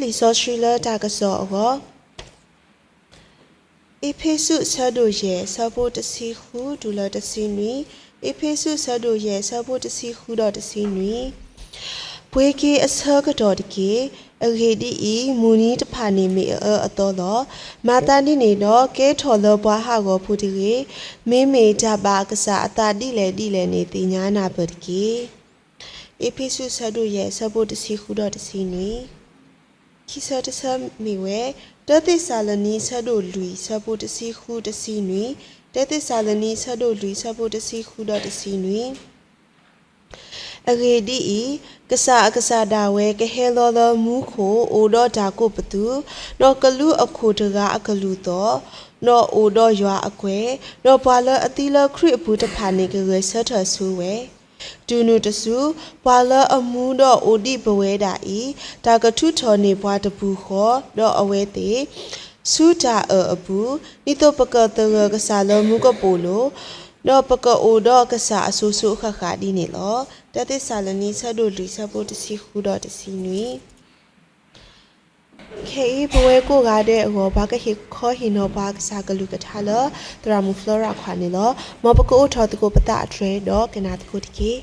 လံာ်စီဆှံလၢတၢ်ကစီၣ်အဂီၢ်, အ့းဖ့းစူး ဆၢဒိၣ်ယဲၢ် ဆၢဖိတဆံဃုတုၤလၢတဆံနွံ, အ့းဖ့းစူး ဆၢဒိၣ်ယဲၢ် ဆၢဖိတဆံဃုဒီးတဆံနွံ. ပှ့ၤက့ၤအဆၢကတီၢ်တက့ၢ်. အဂ့ၢ်ဒ်အံၤ, မုၢ်နံၤတဖၣ်န့ၣ်မ့ၢ်အအၢအသီလီၤ. မၤသးဒ်န့ၣ်ဒီး ကဲထီၣ်လၢပှၤဟးဂီၤဖိတဂ့ၤ. မ့မ့ၢ်တၢ်ဘၣ်အကစၢ်အသးဒ်လဲၣ်ဒ်လဲၣ်န့ၣ် သ့ၣ်ညါနၢ်ပၢၢ်တက့ၢ်. အ့းဖ့းစူး ဆၢဒိၣ်ယဲၢ် ဆၢဖိတဆံဃုဒီးတဆံနွံ. ခံဆၢတဆၢမ့ၢ်ဝဲ တၢသ့းစၤလနံ ဆၢဒိၣ်လွံၢ် ဆၢဖိတဆံဃုတဆံနွံ, တၢသ့းစၤလနံ ဆၢဒိၣ်လွံၢ် ဆၢဖိတဆံဃုဒီးတဆံနွံ. အဂ့ၢ်ဒ်အံၤ, ကစၢ်အကစၢ်ဒၣ်ဝဲကဟဲလီၤလၢမူခိၣ် အိၣ်ဒီးတၢ်ကိးပသူ, ဒီးကလူးအခိၣ်တဂၤအကလုၢ်သီၣ်, ဒီးအိၣ်ဒီးယွၤအကွဲၢ်, ဒီးပှၤလၢအသံလၢခရံာ်အပူၤတဖၣ်န့ၣ် ကဂဲၤဆၢထၢၣ်ဆိဝဲ. တုၤနုၤတစု, ပှၤလၢအမူဒီးအိၣ်ဒံးပဝဲဒၣ်အံၤ, တၢ်ကထုးထီၣ်န့ၢ်ပှၤတပူၤဃီ, ဒီးအဝဲသ့ၣ်, ဆူတၢ်အၢၣ်အပူၤ, ဒ်သိးပကသဂၢၢ်ကစၢ်လၢမူကပိာ်လိၤ, ဒီးပကအိၣ်ဒီးကစၢ်အစိၤစိၤအဃၣ်ဃၣ်ဒ်န့ၣ်လီၤ. တၢသ့းစၤလနံ ဆၢဒိၣ်လွံၢ် ဆၢဖိတဆံဃုဒီးတဆံနွံ. ခဲအံၤ ပဝဲကိးဂၤဒဲးအဂီၢ် ပှၤကဟ့ၣ်ခီဟ့ၣ်နီၤပှၤ ကစၢ်ကလုၢ်ကထါလၢ သရၣ်မုၣ်ဖျိရၣ်ခွါန့ၣ်လီၤ. မ်ပကအိးထီၣ်သကိးပသးအတြဲၤ ဒီးကနၣ်သကိးတက့ၢ်.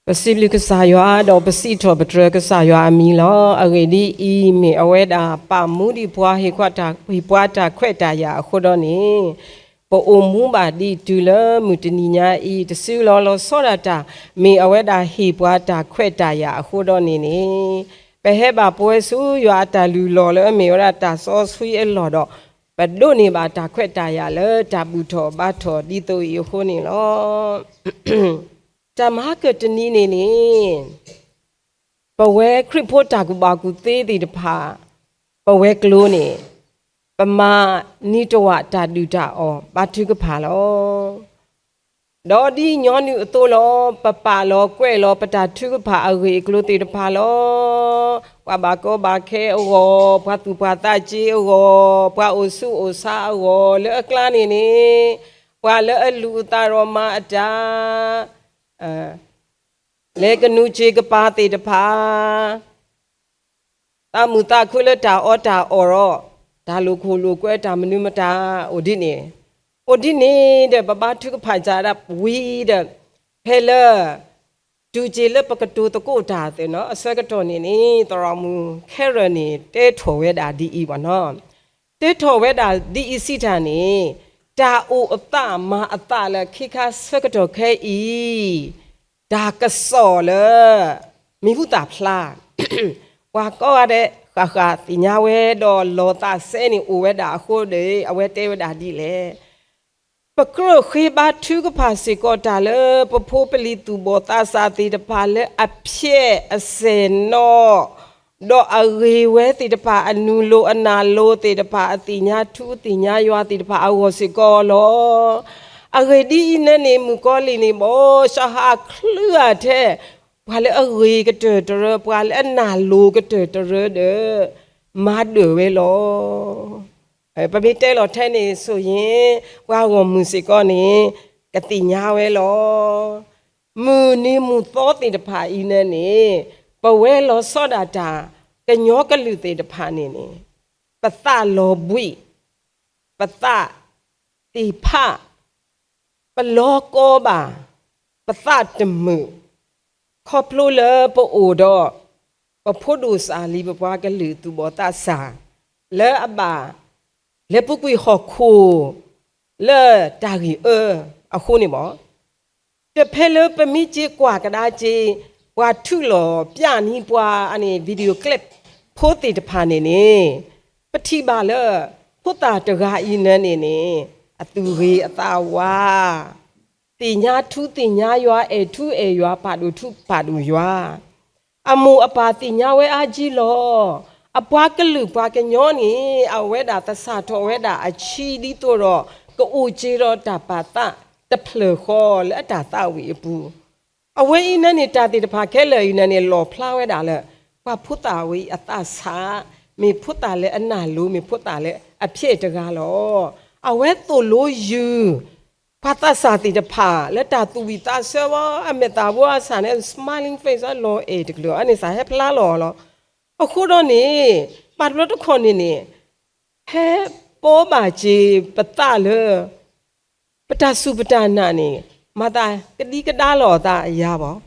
ပစံးဘျုးကစၢ်ယွၤ ဒီးပစံးထီၣ်ပတြၢၤကစၢ်ယွၤအမံၤလီၤ. အဂ့ၢ်ဒ်အံၤ, မ့ၢ်အဝဲဒၣ်ပာ်မူဒံးပှၤ ဟ့ၣ်ပှၤတၢ်ခွဲးတၢ်ယာ်အဃိဒီးန့ၣ်, ပအိၣ်မူဘၣ်ဒံးတုၤလၢမုၢ်တနံၤညါအံၤ တစုလီၤလီၤဆီဒၣ်တၢ်, မ့ၢ်အဝဲဒၣ်ဟ့ၣ်ပှၤတၢ်ခွဲးတၢ်ယာ်အဃိဒီးန့ၣ်န့ၣ်, ပဟဲဘၣ်ပဝဲဆူယွၤအတၢ်လုၢ်လီၢ်လၢအမ့ၢ်ဝဲဒၣ်တၢ်စီဆှံအလီၢ်ဒီး, ပဒိးန့ၢ်ဘၣ်တၢ်ခွဲးတၢ်ယာ်လၢတၢ်ဘူၣ်ထီၣ်ဘါထီၣ်ဒ်သိးအံၤအဃိန့ၣ်လီၤ. တၢ်မၤကတနံၤန့ၣ်န့ၣ်, ပဝဲခရံာ်ဖိတၢ်ကူၣ်ဘၣ်ကူၣ်သ့သ့ၣ်တဖၣ်, ပဝဲကျိန့ၣ်, ပမၤနံၤတဝာ်တၢ်ဒုၣ်တၢ်အီၣ်ဘါထုကဖၣ်လီၤ. ဒီးဒ်ညီနုၢ်အသိးလီၤ, ပပာ်လီၤကွဲးလီၤပတၢ်ထုကဖၣ်အဂ့ၢ်အကျိၤသ့ၣ်တဖၣ်လီၤ. ပှၤဘၣ်ကီဘၣ်ခဲအဂီၢ်, ပှၤသူၣ်ပှၢ်သးစ့အဂီၢ်, ပှၤအိၣ်ဆူၣ်အိၣ်ဆါအဂီၢ်, လၢအကျါန့ၣ်န့ၣ်, ပှၤလၢအလူၤအသးဒီးမၤအတၢ်, လဲၤကနူၤစ့ကပၤသ့ၣ်တဖၣ်, သးမုာ်သးခုလၢတၢ်အီၣ်တၢ်အီဒီး, တၢ်လိာ်ခိၣ်လိာ်ကွဲတၢ်မနုၤမတၤ, အိၣ်ဒ်န့ၣ်, အိၣ်ဒ်န့ၣ်ဒီး ပဘါထုကဖၣ်စၢ်ဒၣ်ဝံၤဒီး, ဖဲလၢ တုၤက့ၤလၢပကတိၤသကိးတၢ်သ့ၣ်နီၤ အဆၢကတီၢ်န့ၣ်န့ၣ် သရၣ်မုၣ်ခဲရၢၣ်န့ၣ် တဲထီၣ်ဝဲဒၣ်ဒ်အံၤဘၣ်နီၤ. တဲထီၣ်ဝဲဒၣ်ဒ်အံၤစံးတၢ်န့ၣ်, တၢ်အိၣ်အသးမၤအသးလၢခံခါဆၢကတီၢ်ခဲအံၤ, တၢ်ကစီၣ်လၢ မံၤဟူသၣ်ဖျါ, ပှၤကိးဂၤဒဲးဃၣ်ဃၣ်သ့ၣ်ညါဝဲဒီးလီၤသးစဲန့ၣ်အိၣ်ဝဲဒၣ်အဃိဒီး အဝဲတဲဝဲဒၣ်ဒ်လဲၣ်. ပကြၢးဃ့ဘါထုကဖၣ်စ့ၢ်ကီးတၢ်လၢပဖိပလံၤသူၣ်ဘီၣ်သးစၢ်သ့ၣ်တဖၣ်လၢအဖျဲးအစဲၣ်နီၣ်, ဒီးအဂ့ၤဝဲသ့ၣ်တဖၣ် အနုာ်လိၤအနၢ်လိၤသ့ၣ်တဖၣ် အသ့ၣ်ညါထူသ့ၣ်ညါယွၤသ့ၣ်တဖၣ်အဂီၢ်စ့ၢ်ကီးလီၤ. အဂ့ၢ်ဒ်အံၤန့ၣ်န့ၣ် မုၣ်ကီၤလံၢ်န့ၣ် ဘၣ်ဆၣ်ဟးချုးဂၤထဲ ပှၤလၢအဂ့ၤကတၢၢ်တရၢ ပှၤလၢအနၢ်လိၤကတၢၢ်တရၢဒီး မၤဒၢၣ်ဝဲလီၤ. ပမ့ၢ်တဲလီၤထဲန့ၣ်ဆိၣ်ယ့ၣ် ပှၤဂီၢ်မုၢ်စ့ၢ်ကီးန့ၣ် ကသ့ၣ်ညါဝဲလီၤ. မုၢ်နံၤမုၢ်သီသ့ၣ်တဖၣ်အံၤန့ၣ်န့ၣ် ပဝဲလီၤဆီဒၣ်တၢ် ကညီကလုာ်သ့ၣ်တဖၣ်န့ၣ်န့ၣ် ပသးလီၤဘှံး, ပသးသ့ၣ်ဖး, ပလီၤကီဘၣ်, ပသးတမုာ်, ခီဖျိလၢပအိၣ်ဒီး ပဖိဒိၣ်စၢ်လံၤ ပပှၤကလုာ်သူၣ်ဘီၣ်သးစၢ် လၢအဘၣ် လဲၤပူၤကွံာ်ဟီၣ်ခိၣ် လၢတၢ်ဂ့ၢ်အၢအဃိန့ၣ်ဘၣ်. တဖဲလၢပမ့ၢ်က့ၤကွၢ်ကဒါက့ၤ ပှၤထုးလီၤပျၢ်န့ၢ်ပှၤအန့ၣ် video clip ဖိသ့ၣ်တဖၣ်န့ၣ်န့ၣ် ပထံၣ်ဘၣ်လၢ ဖိသၣ်တဂၤအံၤန့ၣ်န့ၣ် အသူၣ်ဂ့ၤအသးဝါ သ့ၣ်ညါထူသ့ၣ်ညါယွၤ အဲၣ်ထူအဲၣ်ယွၤ ပာ်ဒိၣ်ထူပာ်ဒိၣ်ယွၤ အမိၢ်အပၢ်သ့ၣ်ညါဝဲအါကံလီၤ. အပှၤကလုာ်ပှၤကညီန့ၣ် အဝဲဒၣ်သဆၣ်ထီၣ်ဝဲဒၣ်အဆံးဒ်သိးဒီး ကအိၣ်က့ၤဒီးတၢ်ပာ်သးတဖျၢၣ်ဃီလၢအတၢ်သးဝံၣ်အပူၤ, အဝဲအံၤန့ၣ်န့ၣ် တၢ်သ့ၣ်တဖၣ်ခဲလၢာ်အံၤန့ၣ်န့ၣ် လီၣ်ဖျါဝဲဒၣ်လၢ ပှၤဖိသၣ်ဝဲအံၤအသးဆး, မ့ၢ်ဖိသၣ်လၢအနၢ်လိၤ မ့ၢ်ဖိသၣ်လၢအဖျဲၣ်တဂၤလီၤ. အဝဲသိၣ်လိယုၢ် ပှၤသးစၢ်သ့ၣ်တဖၣ် လၢတၢ်သူၣ်ဝံၣ်သးဆၢဝဲ အမဲာ်သၣ်ဘိအစၢ်န့ၣ် smiling face လီၤအဲၣ်တကလုာ် အန့ၣ်စၢ်ဟဲဖျါလီၤလီၤ. အဃိဒီးန့ၣ် ဘၣ်တဘျီတခီၣ်န့ၣ်န့ၣ် ဟဲပီဘၣ်စ့ၤပသးလၢ ပတၢ်စူၢ်ပတၢ်နာ်န့ၣ် မၤသးကဒံကဒါလီၤအသးယၤဘၣ်.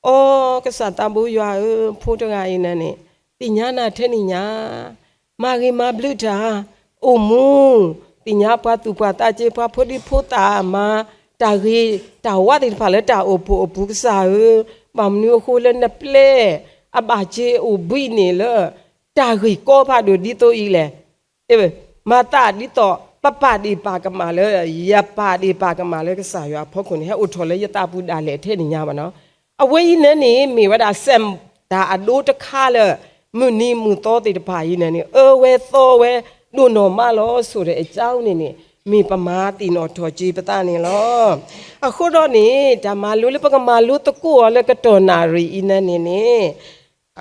အိ ကစၢ်သးဘိယွၤဧၢ, ဖိတဂၤအံၤန့ၣ်န့ၣ် သ့ၣ်ညါနၤထဲန့ၣ်ညါ, မၤဂ့ၤမၤဘျုးတၢ်, အိၣ်မူ, သ့ၣ်ညါပှၤသူၣ်ပှၢ်သးစ့ ပှၤဖိဒံဖိသၣ် မၤတၢ်ဂ့ၤတၢ်ဝါသ့ၣ်တဖၣ်လၢတၢ်အိၣ်ဖှိၣ်အပူၤ ကစၢ်ဧၢ, ဘၣ်မနုၤအဃိလၢနပျဲၢ် အဘၣ်စ့ၤအိၣ်ဘှံးန့ၣ်လၢ တၢ်ဂ့ၢ်ကီဖးဒိၣ်ဒ်သိးအံၤလဲၣ်. မၤသးဒ်သိး ပပာ်ဒ့ၣ်ပာ်ကမၣ်လၢ ယပာ်ဒ့ၣ်ပာ်ကမၣ်လၢကစၢ်ယွၤအဖီခိၣ်န့ၣ် ဟဲအိၣ်ထီၣ်လၢယသးပူၤဒၣ်လဲာ်ထဲန့ၣ်ညါဘၣ်နီၤ. အဝဲအံၤန့ၣ်န့ၣ် မ့ၢ်ဝဲဒၣ် စဲးတၢ်အဒိတခါလၢ မုၢ်နံၤမုၢ်သီသ့ၣ်တဖၣ်အံၤန့ၣ်န့ၣ် အၢဝဲသီဝဲဒိၣ်နီၢ်မးလီၤ. ဆိၣ်ဒီးအကၠီန့ၣ်န့ၣ် မ့ၢ်ပမၤသ့ၣ်နီၣ်ထီၣ်က့ၤပသးန့ၣ်လီၤ. အဃိဒီးန့ၣ် တၢ်မၤလိလၢပကမၤလိသကိးအီၤလၢကတီၢ်နၣ်ရံၣ်အံၤန့ၣ်န့ၣ်န့ၣ်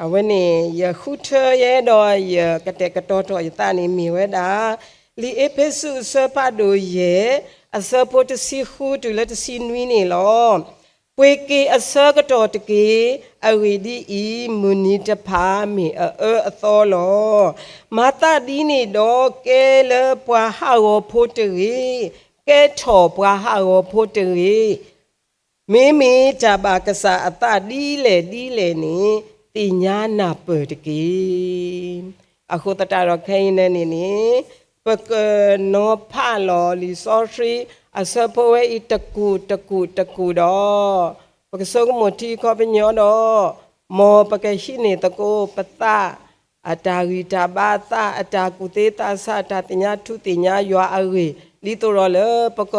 အဝဲန့ၣ် ယဃုထၢယဲဒီး ယကတဲာ်ကတီၤထီၣ်ယသးန့ၣ်မ့ၢ်ဝဲဒၣ် လံာ်အ့းဖ့းစူးအဆၢဖးဒိၣ်ယဲၢ် အဆၢဖိတဆံဃုတုၤလၢတဆံနွံန့ၣ်လီၤ. ပှ့ၤက့ၤအဆၢကတီၢ်တက့ၢ်. အဂ့ၢ်ဒ်အံၤ, မုၢ်နံၤတဖၣ်မ့ၢ်အအၢအသီလီၤ. မၤသးဒ်န့ၣ်ဒီး ကဲလၢပှၤဟးဂီၤဖိတဂ့ၤ, ကဲထီၣ်ပှၤဟးဂီၤဖိတဂ့ၤ. မ့မ့ၢ်တၢ်ဘၣ်ကစၢ်အသးဒ်လဲၣ်ဒ်လဲၣ်န့ၣ် သ့ၣ်ညါနၢ်ပၢၢ်တက့ၢ်. အဃိသတးဒီးခဲအံၤန့ၣ်န့ၣ်န့ၣ် ပကနီၤဖးလီၤလံာ်စီဆှံအဆၢဖိဝဲအံၤတကူာ်တကူာ်တကူာ်ဒီး ပကဆိကမိၣ်ထံအခီပညီဒီး မ်ပကဟံးန့ၢ်သကိးပသး အတၢ်ဂံၢ်တၢ်ဘါသး အတၢ်ကူၣ်သ့သးဆး တၢ်သ့ၣ်ညါထူသ့ၣ်ညါယွၤအဂ့ၢ် ဒ်သိးဒီးလၢပက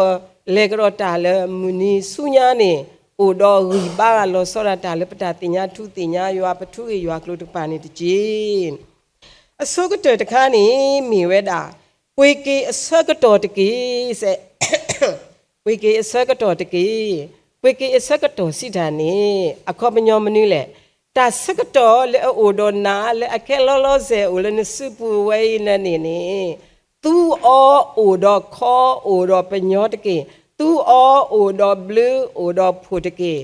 လဲၤကဒီးတၢ်လၢမုၢ်နံၤဆူညါန့ၣ် အိၣ်ဒီးဂံၢ်ဘါလီၤဆီဒၣ်တၢ်လၢပတၢ်သ့ၣ်ညါထူသ့ၣ်ညါယွၤ ပထူဂ့ၢ်ယွၤကျိၤတကပၤန့ၣ်တက့ၢ်. အဆိကတၢၢ်တခါန့ၣ် မ့ၢ်ဝဲဒၣ် ပှ့ၤက့ၤအဆၢကတီၢ်တက့ၢ် စဲး ပှ့ၤက့ၤအဆၢကတီၢ်တက့ၢ်. ပှ့ၤက့ၤအဆၢကတီၢ်စံးတၢ်န့ၣ် အခီပညီမနုၤလဲၣ်. တၢ်ဆၢကတီၢ်လၢအအိၣ်ဒီးနၤလၢအခဲလီၤလီၤဆဲးအိၣ်လၢနစုပူၤဝဲအံၤန့ၣ်န့ၣ် သူအီၤအိၣ်ဒီးခီအိၣ်ဒီးပညီတက့ၢ်. သူအီၤအိၣ်ဒီးဘျုးအိၣ်ဒီးဖှိၣ်တက့ၢ်.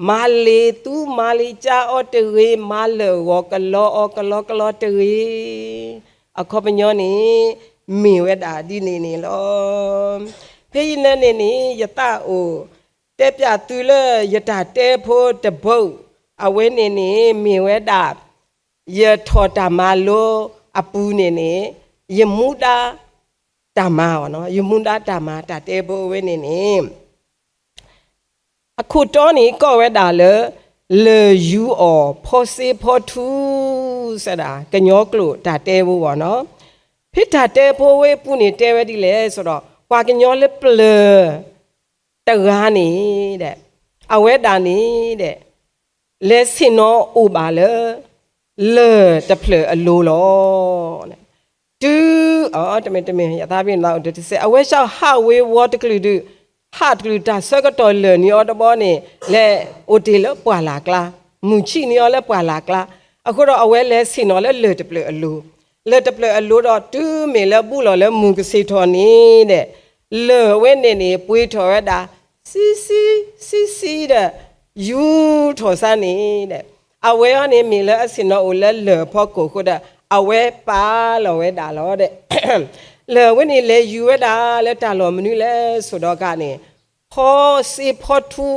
မၤလ့ၤသူမၤလ့ၤကၠါအီၤတဂ့ၤ, မၤလၢာ်ဂီၤကလီအီၤကလီကလီတဂ့ၤ. အခီပညီန့ၣ် မ့ၢ်ဝဲဒၣ်ဒ်န့ၣ်န့ၣ်လီၤ. ဖဲအံၤန့ၣ်န့ၣ်န့ၣ် ယသးအိၣ်တဲဖျါသုလၢယတၢ်တဲဖိတဘိ အဝဲန့ၣ်န့ၣ် မ့ၢ်ဝဲဒၣ် ယထီၣ်တၢ်မၤလိအပူၤန့ၣ်န့ၣ် ယမူဒါတၢ်မၤအီၤ, ယမူဒါတၢ်မၤတၢ်တဲဖိအဝဲန့ၣ်န့ၣ် အခိၣ်တီန့ၣ်ကိးဝဲဒၣ်လၢ လၢၢ်ယူအီၤဖီစ့ဖီထူ စဲးဒၣ် ကညီကျိာ်တၢ်တဲဖိအဂီၢ်န့ၣ်. ဖဲတၢ်တဲဖိအဝဲအပူၤန့ၣ် တဲဝဲဒ်လဲၣ်ဆိုတော့ ပှၤကညီလၢပျၢၤတဂၤန့ၣ် အဝဲဒၣ်န့ၣ် လဲၤဆ့ၣ်နီၤအိၣ်ဘၣ်လၢ လၢၢ်တဖျၢၣ်အလိၤလီၤ. တုၤ တမ့ၢ်တမ့ၢ် ယသးပ့ၤနီၣ်အိၣ်တစဲး အဝဲဆှၢဟးဝ့ၤဝီၤတကလုာ်ဒုး ဟးတကလုာ်တၢ်ဆၢကတီၢ်လၢၢ်န့ၢ်အီၤတဘျီန့ၣ် လဲၤအိၣ်တ့ၢ်လၢပှၢ်လၢ်ကျါ, မုၢ်ဆံးန့ၢ်အီၤလၢပှၢ်လၢ်ကျါ, အဃိဒီးအဝဲလဲၤဆ့ၣ်နီၤလၢလၢၢ်တဖျၢၣ်အလိၤ, လၢၢ်တဖျၢၣ်အလိၤဒီးတုၤမ့ၢ်လၢဘူးလီၤလၢမုၢ်ကဆ့ၣ်ထီၣ်န့ၣ်ဒီး လၢၢ်အဝဲန့ၣ်န့ၣ် ပှ့ၤထီၣ်ဝဲဒၣ် ဆံဆံ ဆံဆံဒီး ယူၤထီၣ်စါန့ၣ်ဒီး အဝဲအံၤန့ၣ်မ့ၢ်လၢအဆ့ၣ်နီၤအိၣ်လၢလၢၢ်အဖီခိၣ်အဃိဒီး အဝဲပာ်လီၤဝဲဒၣ်လီၤဒီး လၢၢ်အဝဲန့ၣ်လဲၤယူၤဝဲဒၣ်လၢတၢ်လီၢ်မနုၤလဲၣ်ဆိုတော့ကန့ၣ် ဖီစ့ဖီထူ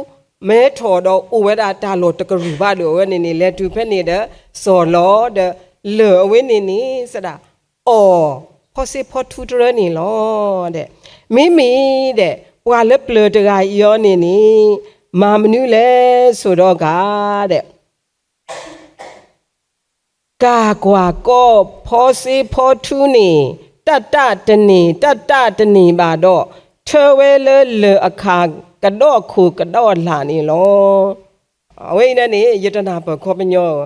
မဲထီၣ်ဒီးအိၣ်ဝဲဒၣ်တၢ်လီၢ်တကရူၢ်ဘၣ်ဒီးအဝဲန့ၣ်န့ၣ် လဲၤတုၤဖဲန့ၣ်ဒီး စီၢ်လီၤဒီး လၢၢ်အဝဲန့ၣ်န့ၣ် စဲးဒၣ် အီၣ်ဖီစ့ဖီထူတရၢန့ၣ်လီၤဒီး မ့မ့ၢ်ဒီး ပှၤလၢပျၢၤတဂၤအံၤအီၤန့ၣ်န့ၣ် မၤမနုၤလဲၣ်ဆိုတော့ကဒီး ကၢ်ကွၢ်ကီဖီစ့ဖီထူန့ၣ် တၢ်တၢ်တန့ၢ် တၢ်တၢ်တန့ၢ်ဘၣ်ဒီး ထၢဝဲလၢလၢၢ်အခၣ်ကဒီးခိၣ်ကဒီးလာ်န့ၣ်လီၤ. အဝဲအံၤန့ၣ်န့ၣ် ယတနၢ်ပၢၢ်ခီပညီဧၢ,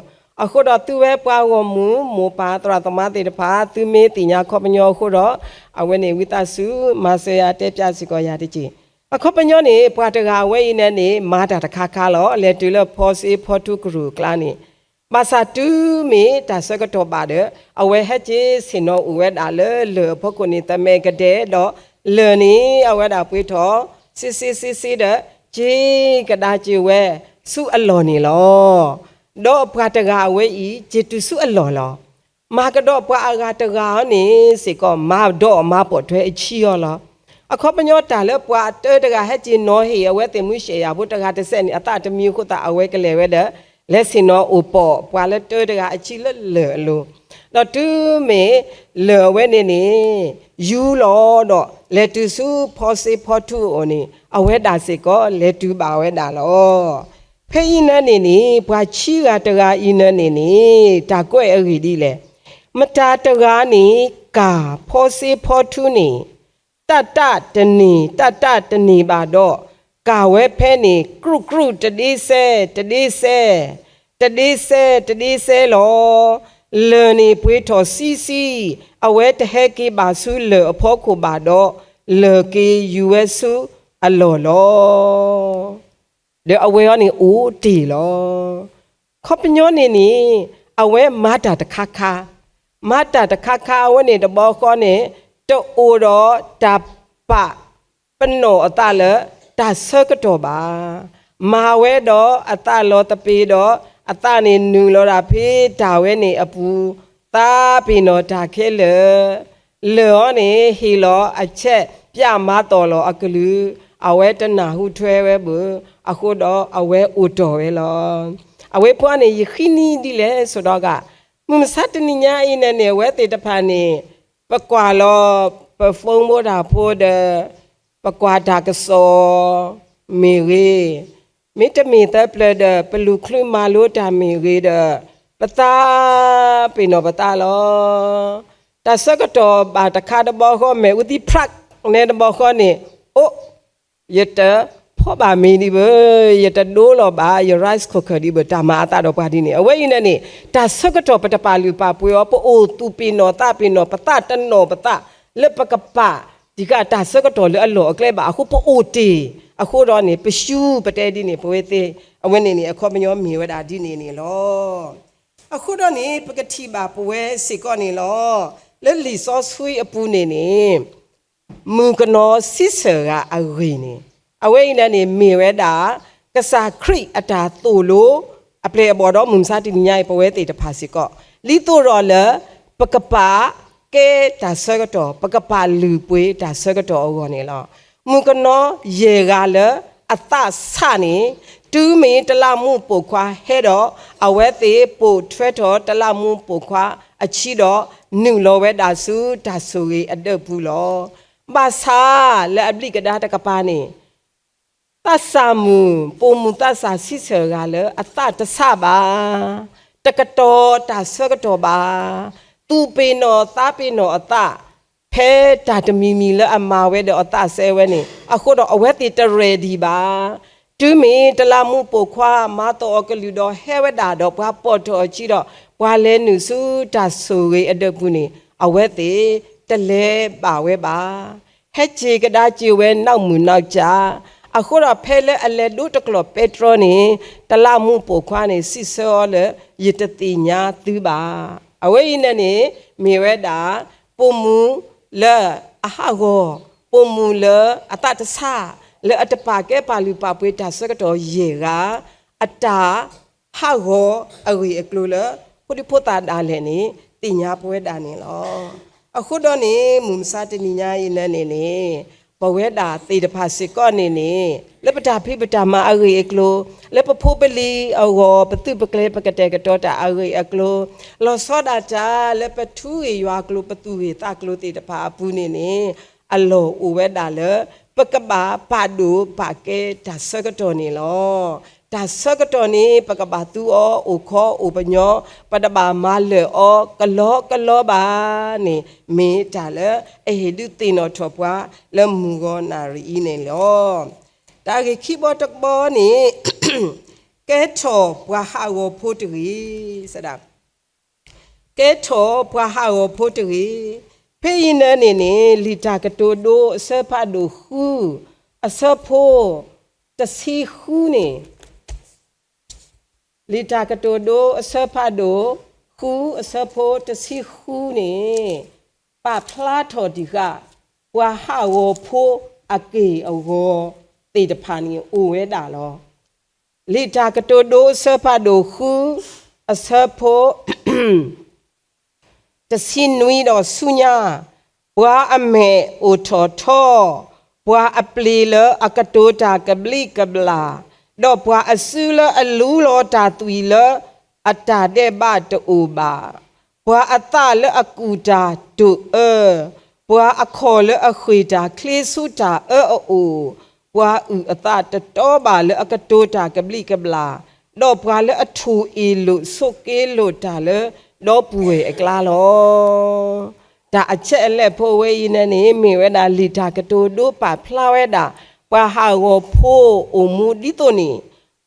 အဃိဒီးသုဝဲပှၤဂီၢ်မုၢ် မိၢ်ပၢ်သရၣ်သမါသ့ၣ်တဖၣ် သုမ့ၢ်သ့ၣ်ညါခီပညီအဃိဒီး အဝဲန့ၣ်ဝံသးစူၤ မၤစၢၤယၤတဲပၠးစ့ၢ်ကီးယၤတက့ၢ်. အခီပညီန့ၣ် ပှၤတဂၤအဝဲအံၤန့ၣ်န့ၣ် မၤတၢ်တခါခါလီၤ. လဲၤတုၤလၢဖီစ့ဖီထူကရူၢ်အကျါန့ၣ် ဘၣ်ဆၣ်တုၤမ့ၢ်တၢ်ဆၢကတီၢ်ဘၣ်ဒီး အဝဲဟဲက့ၤဆ့ၣ်နီၤအိၣ်ဝဲဒၣ်လၢလၢၢ်အဖီခိၣ်န့ၣ် သမဲာ်ကဒဲးဒီး လၢၢ်န့ၣ် အဝဲဒၣ်ပှ့ၤထီၣ် စ့စ့စ့စ့ဒီး က့ၤကဒါက့ၤဝဲဆူအလီၢ်န့ၣ်လီၤ. ဒီးပှၤတဂၤအဝဲအံၤ စံးတုၤဆူအလီၢ်လီၤ. မၤကဒီးပှၤအဂၤတဂၤအီၤန့ၣ်စ့ၢ်ကီး မၤဒီးမၤပိာ်ထွဲအဆံးအီၤလီၤ. အခီပညီတၢ်လၢပှၤအတၢတဂၤဟဲက့ၤနီၤဟ့ၣ် အဝဲသ့ၣ်မုၢ်ရှဲၣ်ယၤဖိတဂၤတစဲးန့ၣ် အသးတမံအဃိသတး အဝဲကလဲၤဝဲဒီး လဲၤဆ့ၣ်နီၤအိၣ်ပိာ်ပှၤလၢတၢတဂၤအဆံးလၢလၢၢ်အလိၤ, ဒီးတုၤမ့ၢ်လၢၢ်အဝဲန့ၣ်န့ၣ် ယူၤလီၤဒီး လဲၤတုၤဆူဖီစ့ဖီထူအအိၣ်န့ၣ် အဝဲဒၣ်စ့ၢ်ကီးလဲၤတုၤဘၣ်ဝဲဒၣ်လီၤ. ဖဲအံၤန့ၣ်န့ၣ် ပှၤဆံးဂၤတဂၤအံၤန့ၣ်န့ၣ်န့ၣ် တၢ်ကွဲးအဂ့ၢ်ဒ်လဲၣ်. မတၤတဂၤန့ၣ် ကၢ်ဖီစ့ဖီထူန့ၣ် တၢ်တၢ်တန့ၢ် တၢ်တၢ်တန့ၢ်ဘၣ်ဒီး ကၢ်ဝဲဖဲန့ၣ် ကြူၣ်ကြူၣ်တဒ့စဲ တဒ့စဲ တဒ့စဲ တဒ့စဲလီၤ. လၢၢ်န့ၣ်ပှ့ၤထီၣ်ဆံဆံ, အဝဲတဟဲက့ၤဘၣ်ဆူလၢၢ်အဖီခိၣ်ဘၣ်ဒီး လၢၢ်က့ၤယူၤဝဲဆူအလီၢ်လီၤ. ဒီးအဝဲအံၤန့ၣ်အိၣ်တ့ၢ်လီၤ. ခီပညီန့ၣ်န့ၣ် အဝဲမၤတၢ်တခါခါ, မၤတၢ်တခါခါအဝဲန့ၣ်တဘျီဃီန့ၣ် တအိၣ်ဒီးတၢ်ပာ်ပနီၣ်အသးလၢတၢ်ဆၢကတီၢ်ဘၣ်. မၤဝဲဒီးအသးလီၤသပ့ၤဒီး အသးန့ၣ်နုာ်လီၤဒၣ်ဖဲတၢ်ဝဲန့ၣ်အပူၤ, သးပ့ၤနီၣ်တၢ်ခဲလၢာ် လၢၢ်အံၤန့ၣ် ဟ့ၣ်လီၤအဆဲး ပျးမၤသီၣ်လီၤအကလုၢ်, အဝဲတနၢ်ဟူထွဲဝဲဘၣ်, အဃိဒီးအဝဲအိၣ်တီၢ်ဝဲလီၤ. အဝဲပှၤန့ၣ် ယဃံနံၤဒ်လဲၣ်ဆိဒီးဂၤ, မုၢ်မဆါတနံၤညါအံၤန့ၣ်န့ၣ် အဝဲသ့ၣ်တဖၣ်န့ၣ် ပကွၢ်လီၤ ပ phone ဘိတၢ်ဖိဒီး ပကွၢ်တၢ်ကစီၣ်မ့ၢ်ဂ့ၤ, မ့တမ့ၢ်သၢပျၢၤဒီး ပလူၤချုးမၤလိတၢ်မ့ၢ်ဂ့ၤဒီး ပသးပ့ၤနီၣ်ပသးလီၤ. တၢ်ဆၢကတီၢ်ဘၣ်တခါတဘျီဃီ မ့ၣ်အူသံဖြးနဲတဘျီဃီန့ၣ်, အိၣ်, ယတဖီဘၣ်မ့ၤဒံးဘၣ်, ယတဒိလီၤဘၣ် ယ rice cooker ဒံးဘၣ်, တၢ်မၤအသးဒီးပှၤဒ်န့ၣ်. အဝဲအံၤန့ၣ်န့ၣ် တၢ်ဆၢကတီၢ်ပတပာ်လုၢ်ပာ်ပှ့ၤအီၤ, ပအိၣ်သူၣ်ပ့ၤနီၣ်သးပ့ၤနီၣ်, ပသးတနီၣ်ပသး လၢပကပာ်တံၢ်ဃာ်တၢ်ဆၢကတီၢ်လၢအလီၢ်အကျဲဘၣ်အဃိ ပအိၣ်တ့ၢ်အဃိဒီးန့ၣ် ပရှုံးပတဲဒ်န့ၣ် ပဝဲသ့ၣ် အဝဲန့ၣ်န့ၣ် အခီပညီမ့ၢ်ဝဲဒၣ်ဒ်န့ၣ်န့ၣ်လီၤ. အဃိဒီးန့ၣ် ပကထံၣ်ဘၣ်ပဝဲစ့ၢ်ကီးန့ၣ်လီၤ. လၢလံာ်စီဆှံအပူၤန့ၣ်န့ၣ် မုၣ်ကနီၤဆံဆၢၣ်ဂၤအဂ့ၢ်န့ၣ်, အဝဲအံၤန့ၣ်န့ၣ် မ့ၢ်ဝဲဒၣ် ကစၢ်ခရံာ်အတၢ်သိၣ်လိ အပျဲၢ်အဘီၣ်ဒီး မုၢ်မဆါတနံၤညါအံၤ ပဝဲသ့ၣ်တဖၣ်စ့ၢ်ကီး ဒ်သိးဒီးလၢ ပကပာ်ကဲတၢ်ဆၢကတီၢ်, ပကပာ်လုၢ်ပှ့ၤတၢ်ဆၢကတီၢ်အဂီၢ်န့ၣ်လီၤ. မုၣ်ကနီၤယဲၢ်ဂၤလၢအသးဆးန့ၣ်, တုၤမ့ၢ်တလးမူးပိာ်ခွါဟဲဒီး အဝဲသ့ၣ်ပိာ်ထွဲထီၣ်တလးမူးပိာ်ခွါအဆံးဒီး နုာ်လီၤဝဲဒၣ်ဆူတၢ်ဆိၣ်ဂ့ၤအဒၢးပူၤလီၤ. ဘၣ်ဆၣ်လၢအဘျံးကဒါတကပၤန့ၣ် သးစၢ်မုၣ် ပိာ်မုၣ်သးစၢ်ဆံဆၢၣ်ဂၤလၢအသးတဆးဘၣ်, တကတီၤတၢ်ဆၢကတီၢ်ဘၣ်, သူၣ်ပ့ၤနီၣ်သးပ့ၤနီၣ်အသး ဖဲတၢ်တမံၤမံၤလၢအမၤဝဲဒီးအသးစဲဝဲန့ၣ်, အဃိဒီးအဝဲသ့ၣ်တ ready ဘၣ်. တုၤမ့ၢ်တလးမူးပိာ်ခွါမၤသီၣ်အီၤကလုၢ်ဒီးဟဲဝဲဒၣ်ဒီး ပှၤပိာ်ထီၣ်အီၤဆံးဒီး ပှၤလဲၤနုာ်ဆူတၢ်ဆိၣ်ဂ့ၤအဒၢးပူၤန့ၣ် အဝဲသ့ၣ်တလဲၤဘၣ်ဝဲဘၣ်. ဟဲစ့ၢ်ကဒါစ့ၢ်ဝဲနီၢ်မုၢ်နီၢ်ကၠၢ, အဃိဒီးဖဲလၢအလဲၤဒိတကျီၢ်ပဲတြီန့ၣ် တလးမူးပိာ်ခွါန့ၣ် စံးဆၢအီၤလၢ ယတသ့ၣ်ညါသုဘၣ်. အဝဲအံၤန့ၣ်န့ၣ် မ့ၢ်ဝဲဒၣ် ပိာ်မုၣ်လၢအဟးဂီၤ, ပိာ်မုၣ်လၢအသးတဆး, လၢအတပာ်ကဲပာ်လုၢ်ပာ်ပှ့ၤတၢ်ဆၢကတီၢ်ယဲၢ်ဂၤ အတၢ် ဟးဂီၤအဂ့ၢ်အကျိၤလၢ ဖိဒံဖိသၣ်ဒၣ်လဲာ်န့ၣ် သ့ၣ်ညါပဝဲဒၣ်န့ၣ်လီၤ. အဃိဒီးန့ၣ် မုၢ်မဆါတနံၤညါအံၤန့ၣ်န့ၣ်န့ၣ် ပဝဲဒၣ်သ့ၣ်တဖၣ်စ့ၢ်ကီးန့ၣ်န့ၣ် လၢပတၢ်ဖံးပတၢ်မၤအဂ့ၢ်အကျိၤ, လၢပဖိပလံၤအဂီၢ် ပသုးပကျဲၤ ပကတဲာ်ကတီၤတၢ်အဂ့ၢ်အကျိၤ, လီၤဆီဒၣ်တၢ်လၢပထူဂ့ၢ်ယွၤကျိၤ ပသူၣ်ဂ့ၢ်သးကျိၤသ့ၣ်တဖၣ်အပူၤန့ၣ်န့ၣ် အလီၢ်အိၣ်ဝဲဒၣ်လၢ ပကဘၣ်ပာ်ဒိၣ်ပာ်ကဲတၢ်ဆၢကတီၢ်န့ၣ်လီၤ. တၢ်ဆၢကတီၢ်န့ၣ် ပကဘၣ်သူအီၤအိၣ်ခီအိၣ်ပညီ, ပတဘၣ်မၤလၢာ်အီၤကလီကလီဘၣ်န့ၣ် မ့ၢ်တၢ်လၢအဟ့ၣ်ဒုးသ့ၣ်နီၣ်ထီၣ်ပှၤလၢမုၢ်ဂီၤနၣ်ရံၣ်အံၤန့ၣ်လီၤ. တၢ်ဂ့ၢ်ခံဘီတဘီန့ၣ် ကဲထီၣ်ပှၤဟးဂီၤဖိတဂ့ၤ ကဲထီၣ်ပှၤဟးဂီၤဖိတဂ့ၤ. ဖဲအံၤန့ၣ်န့ၣ်န့ၣ် လံာ်တၢ်ကတိၤဒိအဆၢဖးဒိၣ်ဃု အဆၢဖိတဆံဃုန့ၣ်, လံာ်တၢ်ကတိၤဒိအဆၢဖးဒိၣ်ဃု အဆၢဖိတဆံဃုန့ၣ် ပာ်ဖျါထီၣ်တံၢ်ဃာ် ပှၤဟးဂီၤဖိအက့ၢ်အဂီၤသ့ၣ်တဖၣ်န့ၣ်အိၣ်ဝဲဒၣ်လီၤ. လံာ်တၢ်ကတိၤဒိ အဆၢဖးဒိၣ်ဃု, အဆၢဖိ တဆံနွံဒီးဆူညါ, ပှၤအမဲာ်အိၣ်ထီၣ်ထီ, ပှၤအပျ့ၤလၢအကတိၤတၢ်ကဘျံးကဘျၣ်, ဒီးပှၤအစုလၢအလူလီၤတၢ်သွံၣ်လၢအတၢ်ဒဲးဘးတအိၣ်ဘၣ်, ပှၤအသးလၢအကူၣ်တၢ်တိာ်အၢ, ပှၤအခီၣ်လၢအဃ့ၢ်တၢ်ချ့ဆူတၢ်အၢအအိၣ်, ပှၤအုၣ်အသးတတီဘၣ်လၢအကတိၤတၢ်ကဘျံးကဘျၣ်, ဒီးပှၤလၢအထိၣ်အ့ၣ်လိာ်ဆိးက့လိာ်တၢ်လၢဒီပုၢ်ဝဲၢ်အကျါလီၤ. တၢ်အဆဲးအလဲၢ်ဖိဝဲအံၤန့ၣ်န့ၣ် မ့ၢ်ဝဲဒၣ်လံာ်တၢ်ကတိၤဒိပာ်ဖျါဝဲဒၣ် ပှၤဟးဂီၤဖိအိၣ်မူဒ်သိးန့ၣ်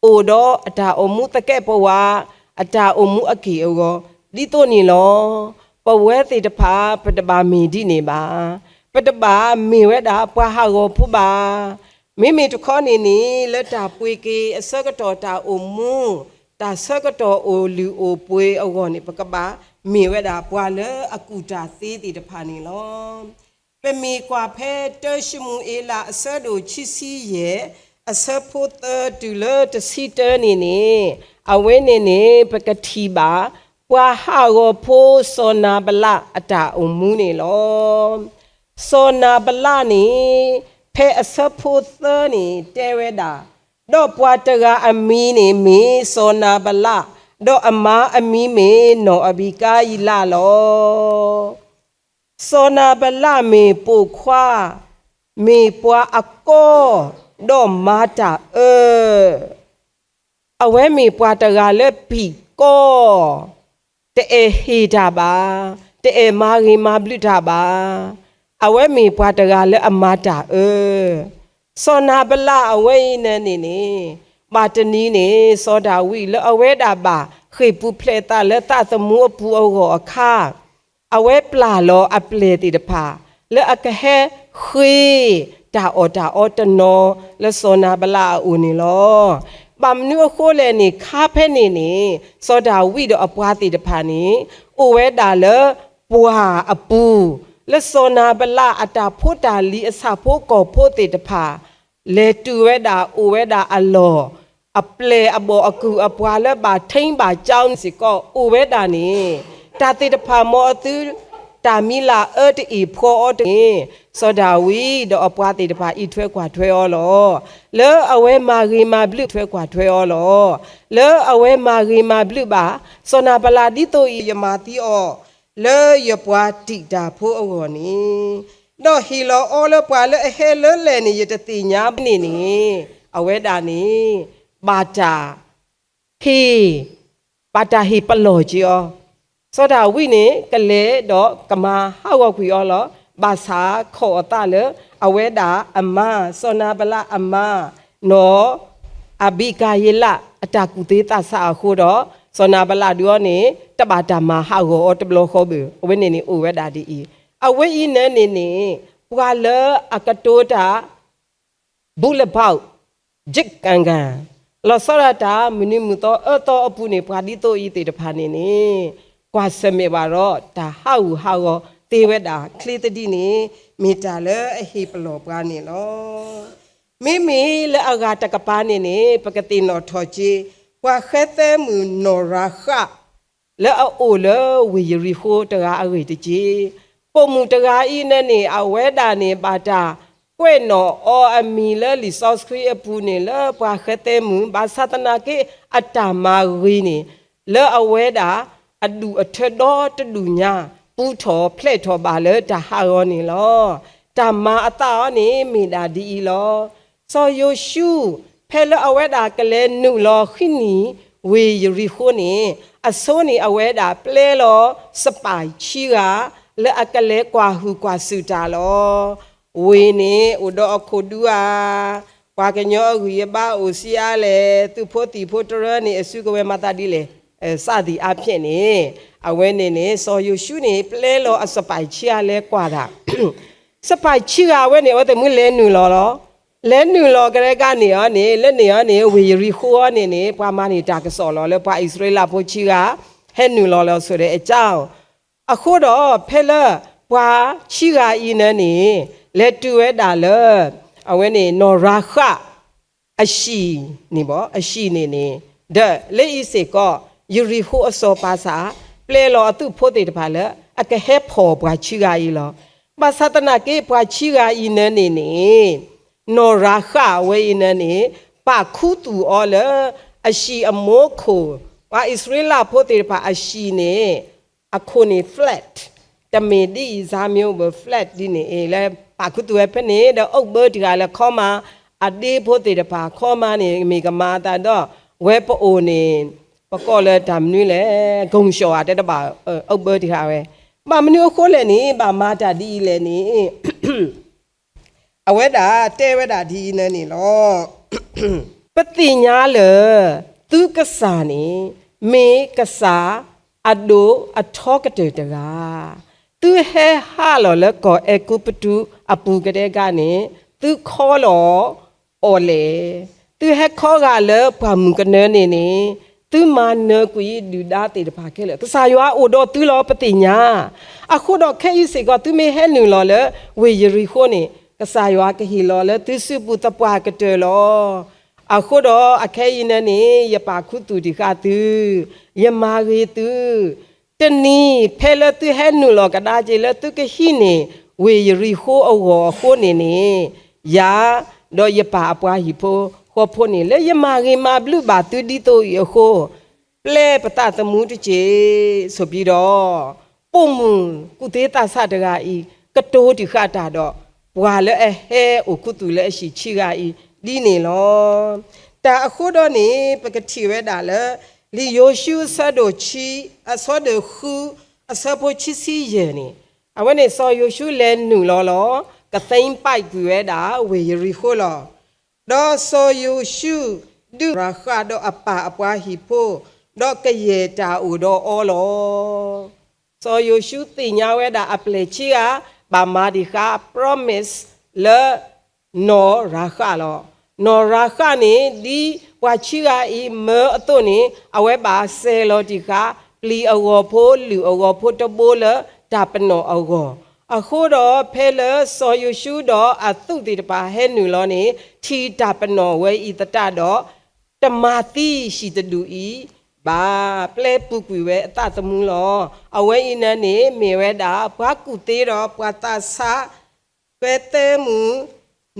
အိၣ်ဒီးအတၢ်အိၣ်မူသကဲးပဝး, အတၢ်အိၣ်မူအက့ၢ်အဂီၤ ဒ်သိးန့ၣ်လီၤ. ပဝဲသ့ၣ်တဖၣ် ပတဘၣ်မ့ၢ်ဒ်န့ၣ်ဘၣ်. ပတဘၣ်မ့ၢ်ဝဲဒၣ်ပှၤဟးဂီၤဖိဘၣ်. မ့မ့ၢ်တခီန့ၣ်န့ၣ် လၢတၢ်ပှ့ၤက့ၤအဆၢကတီၢ်တၢ်အိၣ်မူ, တၢ်ဆၢကတီၢ်အိၣ်လုၢ်အိၣ်ပှ့ၤအဂီၢ်န့ၣ် ပကဘၣ်မ့ၢ်ဝဲဒၣ်ပှၤလၢအကူၣ်တၢ်သ့သ့ၣ်တဖၣ်န့ၣ်လီၤ. ပမ့ၢ်ကွၢ်ဖဲတၢၡမူၤအ့လးအဆၢဒိၣ်ခံဆံယဲၢ် အဆၢဖိသၢတုၤလၢတဆံတၢန့ၣ်န့ၣ်, အဝဲန့ၣ်န့ၣ် ပကထံၣ်ဘၣ် ပှၤဟးဂီၤဖိစီၤနၤဘလးအတၢ်အိၣ်မူန့ၣ်လီၤ. စီၤနၤဘလးန့ၣ် ဖဲအဆၢဖိသၢန့ၣ်တဲဝဲဒၣ်, ဒီးပှၤတဂၤအမံၤန့ၣ်မ့ၢ်စီၤနၤဘလး, ဒီးအမါအမံၤမ့ၢ်နီၢ်အဘံကၤယံလးလီၤ. စီၤနၤဘလးမ့ၢ်ပိာ်ခွါ, မ့ၢ်ပှၤအကီ, ဒီးမၤတၢ်အၢ, အဝဲမ့ၢ်ပှၤတဂၤလၢပံာ်ကီ, တအဲၣ်ဟ့ၣ်တၢ်ဘၣ်, တအဲၣ်မၤဂ့ၤမၤဘျုးတၢ်ဘၣ်. အဝဲမ့ၢ်ပှၤတဂၤလၢအမၤတၢ်အၢ. စီၤနၤဘလးအဝဲအံၤန့ၣ်န့ၣ်, ဘၣ်တနံၤန့ၣ် စီၤဒၤဝံးလၢအဝဲဒၣ်ဘၣ်ဃ့ၢ်ပူၤဖျဲးသးလၢသးသမူအပူၤအဂီၢ်အခါ, အဝဲပျၢ်လီၤအပျဲၢ်သ့ၣ်တဖၣ် လၢအကဟဲဃ့တၢ်အီၣ်တၢ်အီတနီၤလၢစီၤနၤဘလးအအိၣ်န့ၣ်လီၤ. ဘၣ်မနုၤအဃိလဲၣ်န့ၣ် ခါဖဲန့ၣ်န့ၣ် စီၤဒၤဝံးဒီးအပှၤသ့ၣ်တဖၣ်န့ၣ် အိၣ်ဝဲဒၣ်လၢပှၢ်အပူၤ, လၢစီၤနၤဘလးအတၢ်ဖိတၢ်လံၤအဆၣ်ဖိကီၢ်ဖိသ့ၣ်တဖၣ် လဲၤတုၤဝဲဒၣ်အိၣ်ဝဲဒၣ်အလီၢ်, အပျဲၢ်အဘီၣ်အကုၢ်အပှၤလၢဘၣ်ထံဘၣ်ကၠီန့ၣ်စ့ၢ်ကီးအိၣ်ဝဲဒၣ်န့ၣ်, တၢ်သ့ၣ်တဖၣ်မ်အသု တၢ်မံၤလၤအၢတအ့ၣ်ဖှီအီၤတဂ့ၤ, စီၤဒၤဝံးဒီးအပှၤသ့ၣ်တဖၣ်အံးထွဲကွၢ်ထွဲအီၤလီၤ. လၢအဝဲမၤဂ့ၤမၤဘျုးထွဲကွၢ်ထွဲအီၤလီၤ. လၢအဝဲမၤဂ့ၤမၤဘျုးဘၣ် စီၤနၤဘလးဒ်သိးအံၤ ယမၤသံအီၤ လၢယပှၤတံာ်တာ်ဖိအဂီၢ်န့ၣ်, ဒီးဟ့ၣ်လီၤအီၤလၢပှၤလၢအဟဲလၢလဲၣ်န့ၣ် ယတသ့ၣ်ညါဘၣ်န့ၣ်န့ၣ်, အဝဲဒၣ်န့ၣ် ဘၣ်တၢ်ဟ့ၣ်, ဘၣ်တၢ်ဟ့ၣ်ပလီၢ်က့ၤအီၤ, စီၤဒၤဝံးန့ၣ် ကလဲၤဒီးကမၤဟးဂီၤကွံာ်အီၤလီၤ. ဘၣ်ဆၣ်ခိးအသးလၢအဝဲဒၣ်အမါ စီၤနၤဘလးအမါ နီၢ်အဘံကၤယံလး အတၢ်ကူၣ်သ့သးဆးအဃိဒီး စီၤနၤဘလးဒုးအီၤန့ၣ် တဘၣ်တၢ်မၤဟးဂီၤအီၤတဘျီဃီဘၣ်. အဝဲန့ၣ်န့ၣ်အိၣ်ဝဲဒၣ်ဒ်အံၤ, အဝဲအံၤန့ၣ်န့ၣ်န့ၣ် ပှၤလၢအကတိၤတၢ် ဘူးလပီး, ကၠံကၣ်ကၣ်, လီၤဆီဒၣ်တၢ်မနုၤမုၢ်သီအၢသီအပူၤန့ၣ် ပှၤဒ်သိးအံၤသ့ၣ်တဖၣ်န့ၣ်န့ၣ် ကွၢ်ဆၢၣ်မဲာ်ဘၣ်ဒီး တၢ်ဟးဂူာ်ဟးဂီၤသ့ဝဲဒၣ်ချ့သဒံးန့ၣ် မ့ၢ်တၢ်လၢအဟ့ၣ်ပလီၢ်ပှၤန့ၣ်လီၤ. မ့မ့ၢ်လၢအဂၤတကပၤန့ၣ်န့ၣ် ပကသ့ၣ်နီၣ်ထီၣ်က့ၤ ပှၤဃဲသဲမုၣ်နီၢ်ရၤဃး လၢအအိၣ်လၢဝ့ၢ်ယရံၣ်ဃိတဂၤအဂ့ၢ်တက့ၢ်. ပိာ်မုၣ်တဂၤအံၤန့ၣ်န့ၣ် အဝဲဒၣ်န့ၣ် ဘၣ်တၢ်ကွဲးနီၣ်အီၤအမံၤလၢလံာ်စီဆှံအပူၤန့ၣ် လၢပှၤဃဲသဲမုၣ် ဘၣ်ဆၣ်သနာ်က့ အတၢ်မၤဂ့ၤန့ၣ် လၢအဝဲဒၣ်အဒူၣ်အထၢဒီတဒူၣ်ညါ ပူထီၣ်ဖျဲးထီၣ်ဘၣ်လၢတၢ်ဟးဂီၤန့ၣ်လီၤ. တၢ်မၤအသးအီၤန့ၣ်မ့ၢ်ဒၣ်ဒ်အံၤလီၤ. စီၤယိၤၡူး ဖဲလၢအဝဲဒၣ်ကလဲၤနုာ်လီၤဃုနံၤဝ့ၢ်ယရံၣ်ဃိန့ၣ် အဆိန့ၣ်အဝဲဒၣ်ပျဲလီၤစပၢ်ခံဂၤ လၢအကလဲၤကွၢ်ဟုၣ်ကွၢ်စူၣ်တၢ်လီၤ. ဝ့ၢ်န့ၣ်အိၣ်ဒီးအခိၣ်ဒူဧါ, ပှၤကညီအဂံၢ်အဘါအိၣ်ဆံးအါလဲၣ်, သုးဖိသံၣ်ဖိတရၢန့ၣ် အစုကဝဲၤမၤသးဒ်လဲၣ်, စးသ့ၣ်အါဖျဲၣ်န့ၣ်, အဝဲန့ၣ်န့ၣ် စီၤယိၤၡူးန့ၣ် ပျဲလီၤအစပၢ်ခံဂၤလဲၤကွၢ်တၢ် စပၢ်ခံဂၤအဝဲန့ၣ် အဝဲသ့ၣ်မ့ၢ်လဲၤနုာ်လီၤလီၤ. လဲၤနုာ်လီၤကရဲကါန့ၣ်အီၤန့ၣ် လၢန့ၣ်အီၤန့ၣ် ဝ့ၢ်ယရံၣ်ဃိအီၤန့ၣ်န့ၣ် ပှၤမၤန့ၢ်တၢ်ကစီၣ်လီၤ လၢပှၤအံၣ်စရ့လးဖိခံဂၤ ဟဲနုာ်လီၤလီၤဆိဒီးအကၠီ အဃိဒီး ဖဲလၢပှၤခံဂၤအံၤန့ၣ်န့ၣ် လဲၤတုၤဝဲဒၣ်လၢ အဝဲန့ၣ် နီၢ်ရၤဃး အဟံၣ်န့ၣ်ဘၣ်, အဟံၣ်န့ၣ်န့ၣ်, ဒီးလၢအံၤစ့ၢ်ကီး ယရံၤဃိအစီၤပၤစး ပျဲလီၤအသုးဖိသ့ၣ်တဖၣ်လၢ အကဟဲဖီၣ်ပှၤခံဂၤအံၤလီၤ. ဘၣ်ဆၣ်သနာ်က့ ပှၤခံဂၤအံၤနၢန့ၣ်န့ၣ် နီၢ်ရၤဃၣ်အဝဲအံၤနၢန့ၣ် ပာ်ခူသူၣ်အီၤလၢ အဟံၣ်အမိခိၣ်, ပှၤအံၣ်စရ့လးဖိသ့ၣ်တဖၣ်အဟံၣ်န့ၣ် အခိၣ်န့ၣ် flat, တမ့ၢ်ဒ်အံၤ ဇါမ့ၢ်အိၣ်ဘၣ် flat ဒ်န့ၣ်အံၤ လၢပာ်ခူသူၣ်ဝဲဖဲန့ၣ် ဒီးအုၣ်ဘၢတံၢ်ဃာ်လၢခီမါ, အဒ့ဖိသ့ၣ်တဖၣ် ခီမါန့ၣ် မ့ၢ်ကမၤအသးဒီး ဝဲပအိၣ်န့ၣ် ပကိးလၢတၢ်မနုၤလဲၣ် ကိၢ်စီၣ်ဧါ တဲတဘၣ် အုၣ်ဘၢတံၢ်ဃာ်ဝဲ, ဘၣ်မနုၤအဃိလဲၣ်န့ၣ် ဘၣ်မၤတၢ်ဒ်အံၤလဲၣ်န့ၣ် အဝဲဒၣ်တဲဝဲဒၣ်ဒ်အံၤနၢန့ၣ်လီၤ. ပသ့ၣ်ညါလၢ သုကစၢ်န့ၣ် မ့ၢ်ကစၢ်အဒိၣ်အထီကတၢၢ်တဂၤ, သုဟဲဟးလီၤလၢကီၢ်အဲၤကူပတူးအပူၤကဒဲကဒဲန့ၣ် သုခီလီၤအီၤလဲၣ်. သုဟဲခီဂာ်လၢပှၢ်မုၢ်ကနၢန့ၣ်န့ၣ် သုမၤနၢၤကွံာ်ဒုၣ်ဒါသ့ၣ်တဖၣ်ခဲလၢာ်, ကစၢ်ယွၤအိၣ်ဒီးသုလီၤ ပသ့ၣ်ညါ. အဃိဒီးခဲအံၤစ့ၢ်ကီး သုမ့ၢ်ဟဲနုာ်လီၤလၢဝ့ၢ်ယရံၤဃိန့ၣ် ကစၢ်ယွၤကဟ့ၣ်လီၤလၢသုစုပူၤသပှၢ်ကတၢၢ်လီၤ. အဃိဒီးအခဲအံၤနၢန့ၣ် ယပာ်ခူသူၣ်တံၢ်ဃာ်သု, ယမၤဂ့ၤသု, တနံၤဖဲလၢသုဟဲနုာ်လီၤကဒါက့ၤလၢသုကဟံးန့ၢ်ဝ့ၢ်ယရံၤဃိအဂီၢ်အဃိန့ၣ်န့ၣ်, ယၤ ဒီးယပၢ်အပှၤဟံၣ်ဖိဃီဖိန့ၣ် လၢယမၤဂ့ၤမၤဘျုးဘၣ်သုဒ်သိးအံၤအဃိ, ပျဲပသးသမူတက့ၢ်. ဆိးပံဒီး ပိာ်မုၣ်ကူၣ်သ့သးဆးတဂၤအံၤ ကတိၤတံၢ်ဃာ်တၢ်ဒီး ပှၤလၢအဟဲအိၣ်ခူသူၣ်လၢအဟံၣ်ဆံဂၤအံၤ ဒ်န့ၣ်လီၤ. တၢ်အဃိဒီးန့ၣ် ပကထံၣ်ဝဲဒၣ်လၢ လံာ်ယိၤၡူအဆၢဒိၣ်ဆံ, အဆၢဒိၣ်ဃု, အဆၢဖိခံဆံယဲၢ်န့ၣ်, အဝဲန့ၣ်စီၤယိၤၡူလဲၤနုာ်လီၤလီၤ, ကသ့ပာ်ကွံာ်ဝဲဒၣ်ဝ့ၢ်ယရံၤဃိလီၤ. ဒီးစီၤယိၤၡူ ဒုးရၤဃးဒီးအပၢ်အပှၤဟံၣ်ဖိ, ဒီးကယဲၢ်တၢ်အိၣ်ဒီးအီၤလီၤ. စီၤယိၤၡူသ့ၣ်ညါဝဲဒၣ်အပျဲၢ်ခံဂၤ ဘၣ်မၤတံၢ်ဃာ် promise လၢ နီၢ်ရၤဃးလီၤ. နီၢ်ရၤဃးန့ၣ် ဒ်ပှၤခံဂၤအံၤမၢအသိးန့ၣ် အဝဲဘၣ်စဲၤလီၤတံၢ်ဃာ် ပျံၤအဂီၤဖိလုၢ်အဂီၤဖိတဘိလၢတၢ်ပနီၣ်အဂီၢ်, အဃိဒီးဖဲလၢစီၤယိၤၡူဒီးအသုးသ့ၣ်တဖၣ်ဟဲနုာ်လီၤန့ၣ် ထံၣ်တၢ်ပနီၣ်ဝဲအံၤသတးဒီး တမၤသံဟံၣ်တဒူၣ်အံၤဘၣ်, ပျဲပူၤကွံာ်ဝဲအသးသမူလီၤ. အဝဲအံၤနၢန့ၣ် မ့ၢ်ဝဲဒၣ်ပှၤကူၣ်သ့ဒီးပှၤသးဆး ဖဲသၢမုၢ်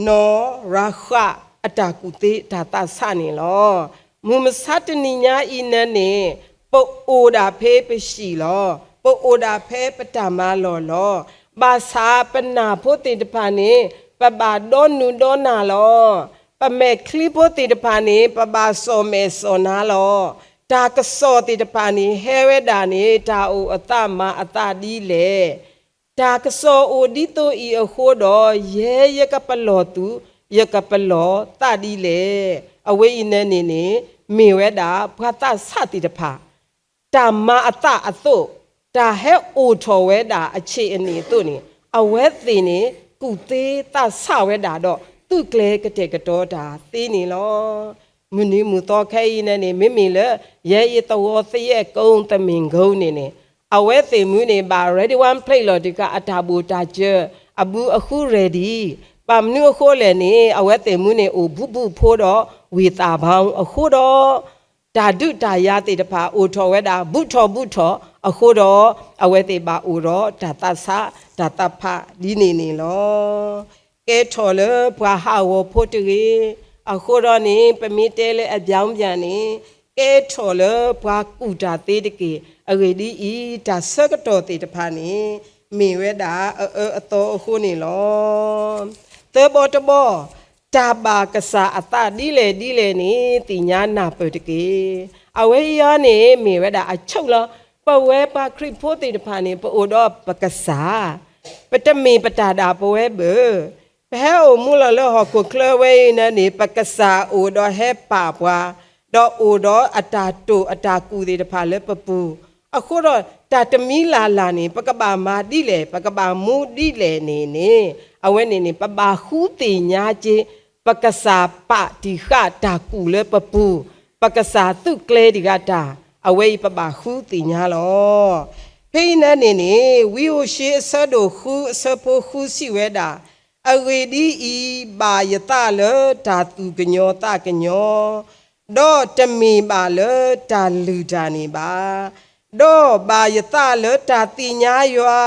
နီၢ်ရၤဃးအတၢ်ကူၣ်သ့တၢ်သးဆးန့ၣ်လီၤ. မုၢ်မဆါတနံၤညါအံၤနၢန့ၣ် ပအိၣ်ဒၣ်ဖဲပဟံၣ်လီၤ. ပအိၣ်ဒၣ်ဖဲပတၢ်မၤလီၢ်လီၤ. ဘၣ်ဆၣ်ပနၢ်ဖိသ့ၣ်တဖၣ်န့ၣ် ပဘၣ်ဒီနုာ်ဒီနၢ်လီၤ. ပမဲာ်ချံဖိသ့ၣ်တဖၣ်န့ၣ် ပဘၣ်စီၣ်မဲာ်စီၣ်နါလီၤ. တၢ်ကစီၣ်သ့ၣ်တဖၣ်န့ၣ် ဟဲဝဲဒၣ်န့ၣ် တၢ်အိၣ်အသးမၤအသးဒ်လဲၣ်. တၢ်ကစီၣ်အိၣ်ဒ်သိးအံၤအဃိဒီး ယဲယကပလီၢ်သူၣ် ယကပလီၢ်သးဒ်လဲၣ်. အဝဲအံၤနၢန့ၣ်န့ၣ် မ့ၢ်ဝဲဒၣ်ပှၤသးဆးသ့ၣ်တဖၣ် တၢ်မၤအသးအသိး, တၢ်ဟဲအိၣ်ထီၣ်ဝဲဒၣ်အဆ့ၣ်အနံၣ်အသိးန့ၣ် အဝဲသ့ၣ်န့ၣ် ကူၣ်သ့သးဆးဝဲဒၣ်ဒီး သူၣ်ကျဲၤကတဲာ်ကတီၤတၢ်သ့န့ၣ်လီၤ. မုၢ်နံၤမုၢ်သီခဲအံၤန့ၣ်န့ၣ် မ့မ့ၢ်လၢ ယဲအံၤသဝီသယဲၣ်ကိသမ့ၣ်ကိန့ၣ်န့ၣ် အဝဲသ့ၣ်မုၢ်န့ၣ် ဘၣ် ready one plate လီၤတံၢ်ဃာ် အတၢ်ဘိၣ်တၢ်စၢၤ အဘုအဃု ready, ဘၣ်မနုၤအဃိလဲၣ်န့ၣ် အဝဲသ့ၣ်မုၢ်န့ၣ် အိၣ်ဘူးဘူးဖိဒီး ဝ့ၢ်သၣ်ဘါအဃိဒီး တၢ်ဒုးတၢ်ယၤသ့ၣ်တဖၣ် အိၣ်ထီၣ်ဝဲဒၣ် ဘူးထီၣ်ဘူးထီၣ်အဃိဒီး အဝဲသ့ၣ်ဘၣ်အိၣ်ဒီးတၢ်သးဆး တၢ်သးဖးဒ်န့ၣ်န့ၣ်လီၤ. ကဲထီၣ်လၢပှၤဟးဂီၤဖိတဂ့ၤ, အဃိဒီးန့ၣ် ပမ့ၢ်တဲလၢအဘျီဘျီန့ၣ် ကဲထီၣ်လၢပှၤကူၣ်တၢ်သ့တက့ၢ်. အဂ့ၢ်ဒ်အံၤ, တၢ်ဆၢကတီၢ်သ့ၣ်တဖၣ်န့ၣ် မ့ၢ်ဝဲဒၣ်အအၢအသီအဃိန့ၣ်လီၤ. သၢဘီတဘီ, တၢ်ဘၣ်ကစၢ်အသးဒ်လဲၣ်ဒ်လဲၣ်န့ၣ် သ့ၣ်ညါနၢ်ပၢၢ်တက့ၢ်. အဝဲအံၤအံၤန့ၣ် မ့ၢ်ဝဲဒၣ်အဆိလီၤ. ပဝဲပှၤခရံာ်ဖိသ့ၣ်တဖၣ်န့ၣ် ပအိၣ်ဒီးပကစၢ်, ပတမ့ၢ်ပတၢ်ဒၣ်ပဝဲဘၣ်. ပဟဲအိၣ်မူလီၤလၢဟီၣ်ခိၣ်ချၢဝဲအံၤန့ၣ်န့ၣ် ပကစၢ်အိၣ်ဒီးဟဲပာ်ပှၤ, ဒီးအိၣ်ဒီးအတၢ်တိာ်အတၢ်ကူၣ်သ့ၣ်တဖၣ်လၢပပူၤ, အဃိဒီးတၢ်တမံၤလၢ်လၢ်န့ၣ် ပကဘၣ်မၤဒ်လဲၣ် ပကဘၣ်မူဒ်လဲၣ်န့ၣ်န့ၣ် အဝဲန့ၣ်န့ၣ် ပဘၣ်ဃုသ့ၣ်ညါက့ၤ ပကစၢ်ပာ်တံၢ်ဃာ်တၢ်ကူၣ်လၢပပူၤ, ပကစၢ်သူၣ်ကျဲၤတံၢ်ဃာ်တၢ်, အဝဲအံၤပဘၣ်ဃုသ့ၣ်ညါလီၤ. ဖဲအံၤန့ၣ်န့ၣ်န့ၣ် ဝံဧိၤၡ့အဆၢဒိၣ်ဃုအဆၢဖိဃုစံးဝဲဒၣ် အဂ့ၢ်ဒ်အံၤ, ဘၣ်ယသးလၢတၢ်သူၣ်ကညီၤသးကညီၤ, ဒီးတမ့ၢ်ဘၣ်လၢတၢ်လုၢ်တၢ်န့ၢ်ဘၣ်, ဒီးဘၣ်ယသးလၢတၢ်သ့ၣ်ညါယွၤ,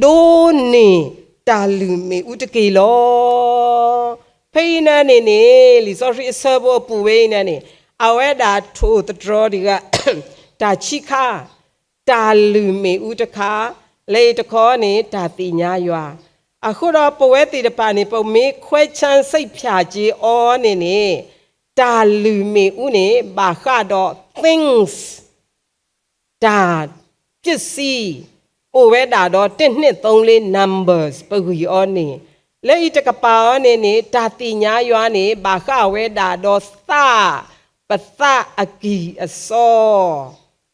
ဒိးန့ၢ်တၢ်လုၢ်မ့ၣ်အူတက့ၢ်လီၤ. ဖဲအံၤန့ၣ်န့ၣ်န့ၣ် လံာ်စီဆှံအဆၢဖိအပူၤဝဲအံၤန့ၣ်န့ၣ် အဝဲဒၣ်ထိၣ်သတြီၤတဂၤ တၢ်ဆံးခါ, တၢ်လုၢ်မ့ၣ်အူတခါ, လၢအံၤတခီန့ၣ် တၢ်သ့ၣ်ညါယွၤ, အဃိဒီးပဝဲသ့ၣ်တဖၣ်န့ၣ် ပမ့ၢ်ခွဲဆၢစိတ်ဖြာက့ၤအီၤန့ၣ်န့ၣ် တၢ်လုၢ်မ့ၣ်အူန့ၣ် ဘၣ်ဃးဒီး things တၢ် ပစံ အိၣ်ဝဲဒၣ်ဒီးတၢ်နံၣ်သီလ့ numbers ပဂံၢ်အီၤန့ၣ်, လၢအံၤတကပၤအီၤန့ၣ်န့ၣ် တၢ်သ့ၣ်ညါယွၤန့ၣ် ဘၣ်ဃးဝဲဒၣ်ဒီးသး, ပသးအကံၢ်အစီ,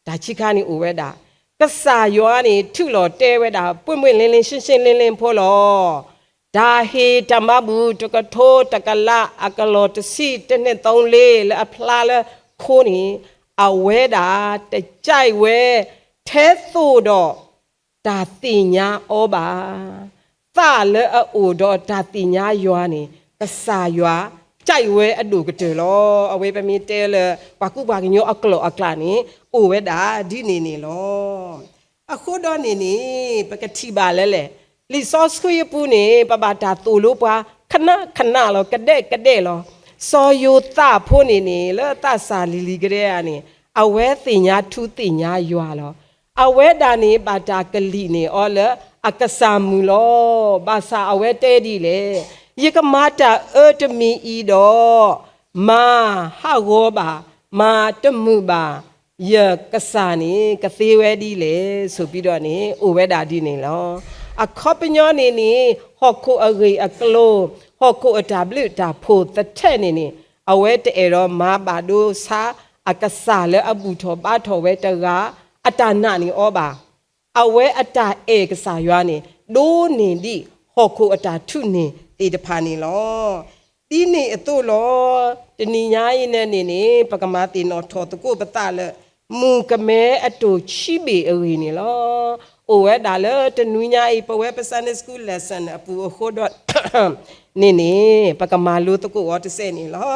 တၢ်ဆံးခါန့ၣ်အိၣ်ဝဲဒၣ်, ကစၢ်ယွၤန့ၣ် ထုးလီၤတဲဝဲဒၣ် ပွင့်ပွင့်လင်းလင်း ရှင်းရှင်းလင်းလင်းဖိလီၤ. တၢ်ဟ့ၣ်တၢ်မၤဘူၣ်တကထိတကလး အကလီၢ်တဆံ တၢ်နံၣ်သီလ့ လၢအဖျါလၢခိန့ၣ် အဝဲဒၣ်တကဲဝဲ ထဲသိးဒီး တၢ်သ့ၣ်ညါအီၤဘၣ်. သးလၢအအိၣ်ဒီးတၢ်သ့ၣ်ညါယွၤန့ၣ် ကစၢ်ယွၤ ကဲဝဲအဒိၣ်ကတၢၢ်လီၤ. အဝဲပမ့ၢ်တဲလၢ ပှၤကူပှၤကညီအကျိာ်အကျဲန့ၣ် အိၣ်ဝဲဒၣ်ဒ်န့ၣ်န့ၣ်လီၤ. အဃိဒီးန့ၣ်န့ၣ် ပကထံၣ်ဘၣ်လဲၣ်လဲၣ်, လံာ်စီဆှံအပူၤန့ၣ် ပဘၣ်တၢ်သိၣ်လိပှၤ ခနၣ်ခနၣ်လီၤ, ကဒဲကဒဲလီၤ. စီၤယိၤသးဖိန့ၣ်န့ၣ် လၢသးစၢ်လံၤလံၤကဒဲဧါန့ၣ် အဝဲသ့ၣ်ညါထူသ့ၣ်ညါယွၤလီၤ. အဝဲဒၣ်န့ၣ် ဘၣ်တၢ်ကလံၣ်န့ၢ်အီၤလၢအကစၢ်မုၢ်လီၤ. ဘၣ်ဆၣ်အဝဲတဲဒ်လဲၣ်, ယကမၤတၢ်အၢတမံၤအံၤဒီး မၤဟးဂီၤဘၣ်, မၤတမုာ်ဘၣ်, ယကစၢ်န့ၣ် ကသ့ဝဲဒ်လဲၣ် ဆိးပံဒီးန့ၣ် အိၣ်ဝဲဒၣ်ဒ်န့ၣ်လီၤ. အခီပညီန့ၣ်န့ၣ် ဟီၣ်ခိၣ်အဂ့ၢ်အကျိၤ, ဟီၣ်ခိၣ်အတၢ်ဘျုးတၢ်ဖှိၣ်သထဲၣ်န့ၣ်န့ၣ် အဝဲတအဲၣ်ဒိးမၤဘၣ်ဒိဆါ အကစၢ်လၢအဘူၣ်ထီၣ်ဘါထီၣ်ဝဲတဂၤ အတၢ်နာ်န့ၣ်အီၤဘၣ်. အဝဲအတၢ်အဲၣ်ကစၢ်ယွၤန့ၣ် ဒိးန့ၢ်ဒံးဟီၣ်ခိၣ်အတၢ်ထူၣ်န့ၢ်သ့ၣ်တဖၣ်န့ၣ်လီၤ. ဒ်န့ၣ်အသိးလီၤ. တနံၤညါအံၤန့ၣ်န့ၣ်န့ၣ် ပကမၤသ့ၣ်နီၣ်ထီၣ်သကိးပသးလၢ မုၣ်ကမဲအတိၢ်ခံဘ့ၣ်အဂ့ၢ်န့ၣ်လီၤ. အိၣ်ဝဲဒၣ်လၢတနွံညါအံၤ ပဝဲပ Sunday School lesson အပူၤအဃိဒီး န့ၣ်န့ၣ် ပကမၤလိသကိးအီၤတစဲးန့ၣ်လီၤ.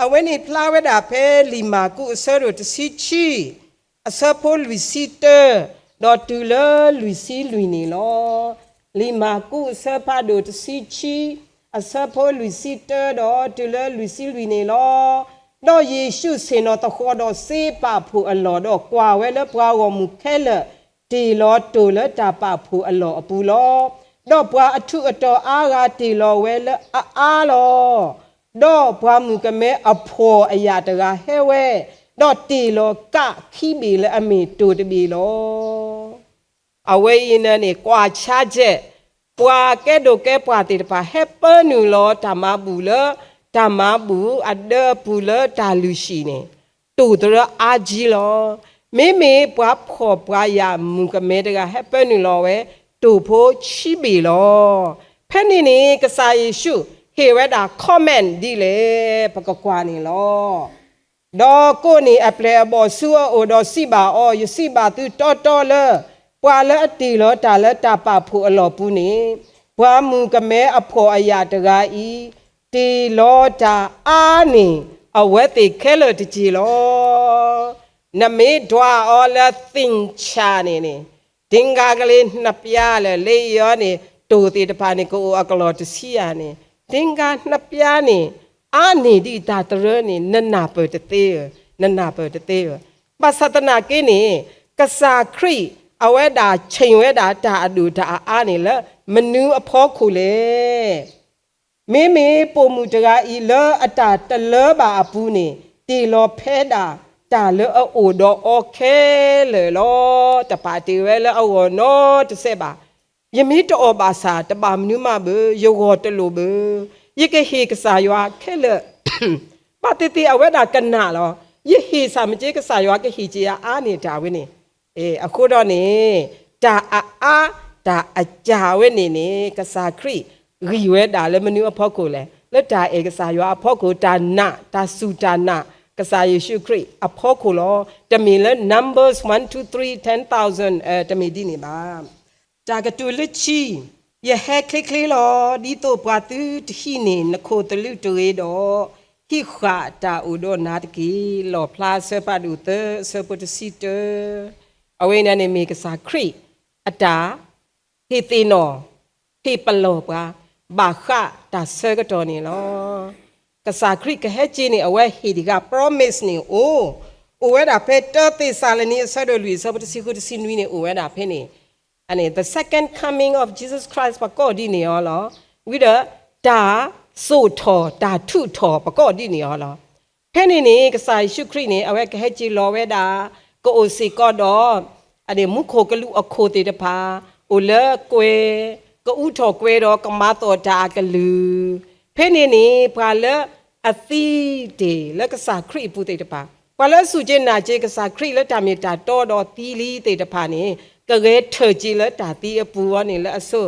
အဝဲန့ၣ်ဖျါဝဲဒၣ်ဖဲလံာ်မၢ်ကူးအဆၢဒိၣ်တဆံခံ အဆၢဖိလွံၢ်ဆံတၢ ဒီးတုၤလၢလွံၢ်ဆံလွံၢ်န့ၣ်လီၤ. လံာ်မၢ်ကူးအဆၢဖးဒိၣ်တဆံခံ အဆၢဖိလွံၢ်ဆံတၢ ဒီးတုၤလၢလွံၢ်ဆံလွံၢ်န့ၣ်လီၤ. ဒီးယ့ၣ်ၡူးဆ့ၣ်နီၤသဃီၤဒီးစ့ပာ်ဖှိၣ်အလီၢ် ဒီးကွၢ်ဝဲလၢပှၤဂီၢ်မုၢ်ခဲလၢာ် တ့ၢ်လီၤတိၢ်လၢတၢ်ပာ်ဖှိၣ်အလီၢ်အပူၤလီၤ. ဒီးပှၤအထူးအတီၤအါဂၤတ့ၢ်လီၤဝဲလၢအအါလီၤ. ဒီးပှၤမုၣ်ကမဲအဖှီၣ်အယာ်တဂၤဟဲဝဲ, ဒီးတ့ၢ်လီၤကးခံဘ့ၣ်လၢအမ့ၢ်တိၢ်တဘ့ၣ်လီၤ. အဝဲအံၤန့ၣ်န့ၣ် ကွၢ်ဆါကဲး ပှၤကဲဒိၣ်ကဲပှၢ်သ့ၣ်တဖၣ် ဟဲပၢနုာ်လီၤတၢ်မၤဘူၣ်လၢ တၢ်မၤဘူၣ်အဒၢအပူၤလၢတၢ်လုၢ်ဟံၣ်န့ၣ် တိၢ်သရၢအါကံလီၤ. မ့မ့ၢ်ပှၤဖှီၣ်ပှၤယာ်မုၣ်ကမဲတဂၤ ဟဲပၢနုာ်လီၤဝဲ တိၢ်ဖိခံဘ့ၣ်လီၤ. ဖဲန့ၣ်န့ၣ် ကစၢ်ယ့ၣ်ၡူးဟ့ၣ်ဝဲဒၣ် comment ဒ်လဲၣ် ပကကွၢ်န့ၣ်လီၤ. ဒီးကိးန့ၢ်အပျဲၢ်အဘီၣ်ဆူအအိၣ်ဒီးစံးဘၣ်အီၤ, ယစံးဘၣ်သုတီတီလၢ ပှၤလၢအတ့ၢ်လီၤတၢ်လၢတၢ်ပာ်ဖှိၣ်အလီၢ်ပူၤန့ၣ် ပှၤမုၣ်ကမဲအဖှီၣ်အယာ်တဂၤအံၤ တ့ၢ်လီၤတၢ်အါန့ၢ် အဝဲသ့ၣ်ခဲလၢာ်တက့ၢ်လီၤ. နမ့ၢ်ဒွးအီၤလၢ သ့ၣ်ညါန့ၣ်န့ၣ် တံၢ်ကါကလ့ နှစ်ပြား လၢ လၢအံၤအီၤန့ၣ် တိၢ်သ့ၣ်တဖၣ်န့ၣ် ကအိၣ်အကလီၢ်တဆံယၤန့ၣ် တံၢ်ကါ နှစ်ပြား န့ၣ် အါန့ၢ်ဒံးတၢ်သရၢန့ၣ် နနၢ်ပၢၢ်တသ့ဧၢ, နနၢ်ပၢၢ်တသ့ဧၢ. ဘၣ်ဆၣ်သနာ်က့န့ၣ် ကစၢ်ခရံာ် အဝဲဒၣ်ဆ့ၣ်ဝဲဒၣ်တၢ်အဒိၣ်တၢ်အအါန့ၣ်လၢ မနုၤအဖီခိၣ်လဲၣ်. မ့မ့ၢ်ပိာ်မုၣ်တဂၤအံၤလၢအတၢ်တလၢဘၣ်အပူၤန့ၣ် တ့ၢ်လီၤဖဲဒၣ်တၢ်လၢအအိၣ်ဒီးအီၤခဲလၢာ်လီၤ. တပာ်တ့ၢ်ဝဲလၢအဂီၢ်နီတစဲးဘၣ်. ယမ့ၢ်တအီၣ်ဘၣ်ဆၣ် တဘၣ်မနုၤမးဘၣ်, ယဂီၢ်တလိာ်ဘၣ်, ယကဟ့ၣ်ကစၢ်ယွၤခဲလၢာ် ဘၣ်သ့ၣ်သ့ၣ်အဝဲဒၣ်ကနၣ်လီၤ. ယဟ့ၣ်ဆၣ်မ့ၢ်က့ ကစၢ်ယွၤကဟ့ၣ်က့ၤယၤအါန့ၢ်တၢ်ဝဲန့ၣ်. အဃိဒီးန့ၣ် တၢ်အအါ တၢ်အကၢ်ဝဲန့ၣ်န့ၣ် ကစၢ်ခရံာ်ဂံၢ်ဝဲဒၣ်လၢမနုၤအဖီခိၣ်လဲၣ်. လၢတၢ်အဲၣ်ကစၢ်ယွၤအဖီခိၣ်, တၢ်နာ်, တၢ်စူၢ်တၢ်နာ် ကစၢ်ယ့ၣ်ၡူးခရံာ်အဖီခိၣ်လီၤ. တမ့ၢ်လၢ Numbers one, two, three, ten thousand တမ့ၢ်ဒ်န့ၣ်ဘၣ်. တၢ်ကတိၤလၢခံ ယဟဲချ့ချ့လီၤ. ဒ်သိးပှၤသုတဟံးန့ၢ်နခိၣ်သလုးတဂ့ၤဒီး, ဟံးဃာ်တၢ်အိၣ်ဒီးနၤတက့ၢ်. လီၣ်ဖျါ အဆၢဖးဒိၣ်သၢ အဆၢဖိတဆံ, အဝဲန့ၣ်မ့ၢ်ကစၢ်ခရံာ်အတၢ်ဟ့ၣ်သ့ၣ်နီၣ်, ဟ့ၣ်ပလီၢ်ပှၤ ဘၣ်ဃးတၢ်ဆၢကတီၢ်န့ၣ်လီၤ. ကစၢ်ခရံာ်ကဟဲက့ၤန့ၣ် အဝဲဟ့ၣ်တဂၤ promise န့ၣ်အိၣ်, အိၣ်ဝဲဒၣ်ဖဲ တၢ သ့းစၤလနံ အဆၢဒိၣ်လွံၢ် အဆၢဖိတဆံဃု တဆံနွံန့ၣ် အိၣ်ဝဲဒၣ်ဖဲန့ၣ်, အန့ၣ် the second coming of Jesus Christ ပကိးဒ်န့ၣ်အီၤလီၤ. ဝံၤဒီး တၢ်စိာ်ထီၣ် တၢ်ထုးထီၣ် ပကိးဒ်န့ၣ်အီၤလီၤ. ဖဲန့ၣ်န့ၣ် ကစၢ်ယ့ၣ်ၡူးခရံာ်န့ၣ် အဝဲကဟဲက့ၤလီၤဝဲဒၣ်, ကအိၣ်စ့ၢ်ကီးဒီး အန့ၣ်မူခိၣ်ကလူးအခိၣ်သ့ၣ်တဖၣ်, အိၣ်လၢကွဲၤ, ကအူထီၣ်ကွဲၤဒီးကမၤသီၣ်တၢ်အကလုၢ်, ဖဲန့ၣ်န့ၣ် ပှၤလၢအသံတ့ၢ်လၢကစၢ်ခရံာ်အပူၤသ့ၣ်တဖၣ်, ပှၤလၢအစူၢ်က့ၤနာ်က့ၤကစၢ်ခရံာ်လၢတၢ်မ့ၢ်တၢ်တီဒီးသံလံသ့ၣ်တဖၣ်န့ၣ်, ကဂဲၤထၢၣ်က့ၤလၢတၢ်သံအပူၤအီၤန့ၣ်လၢအဆိ,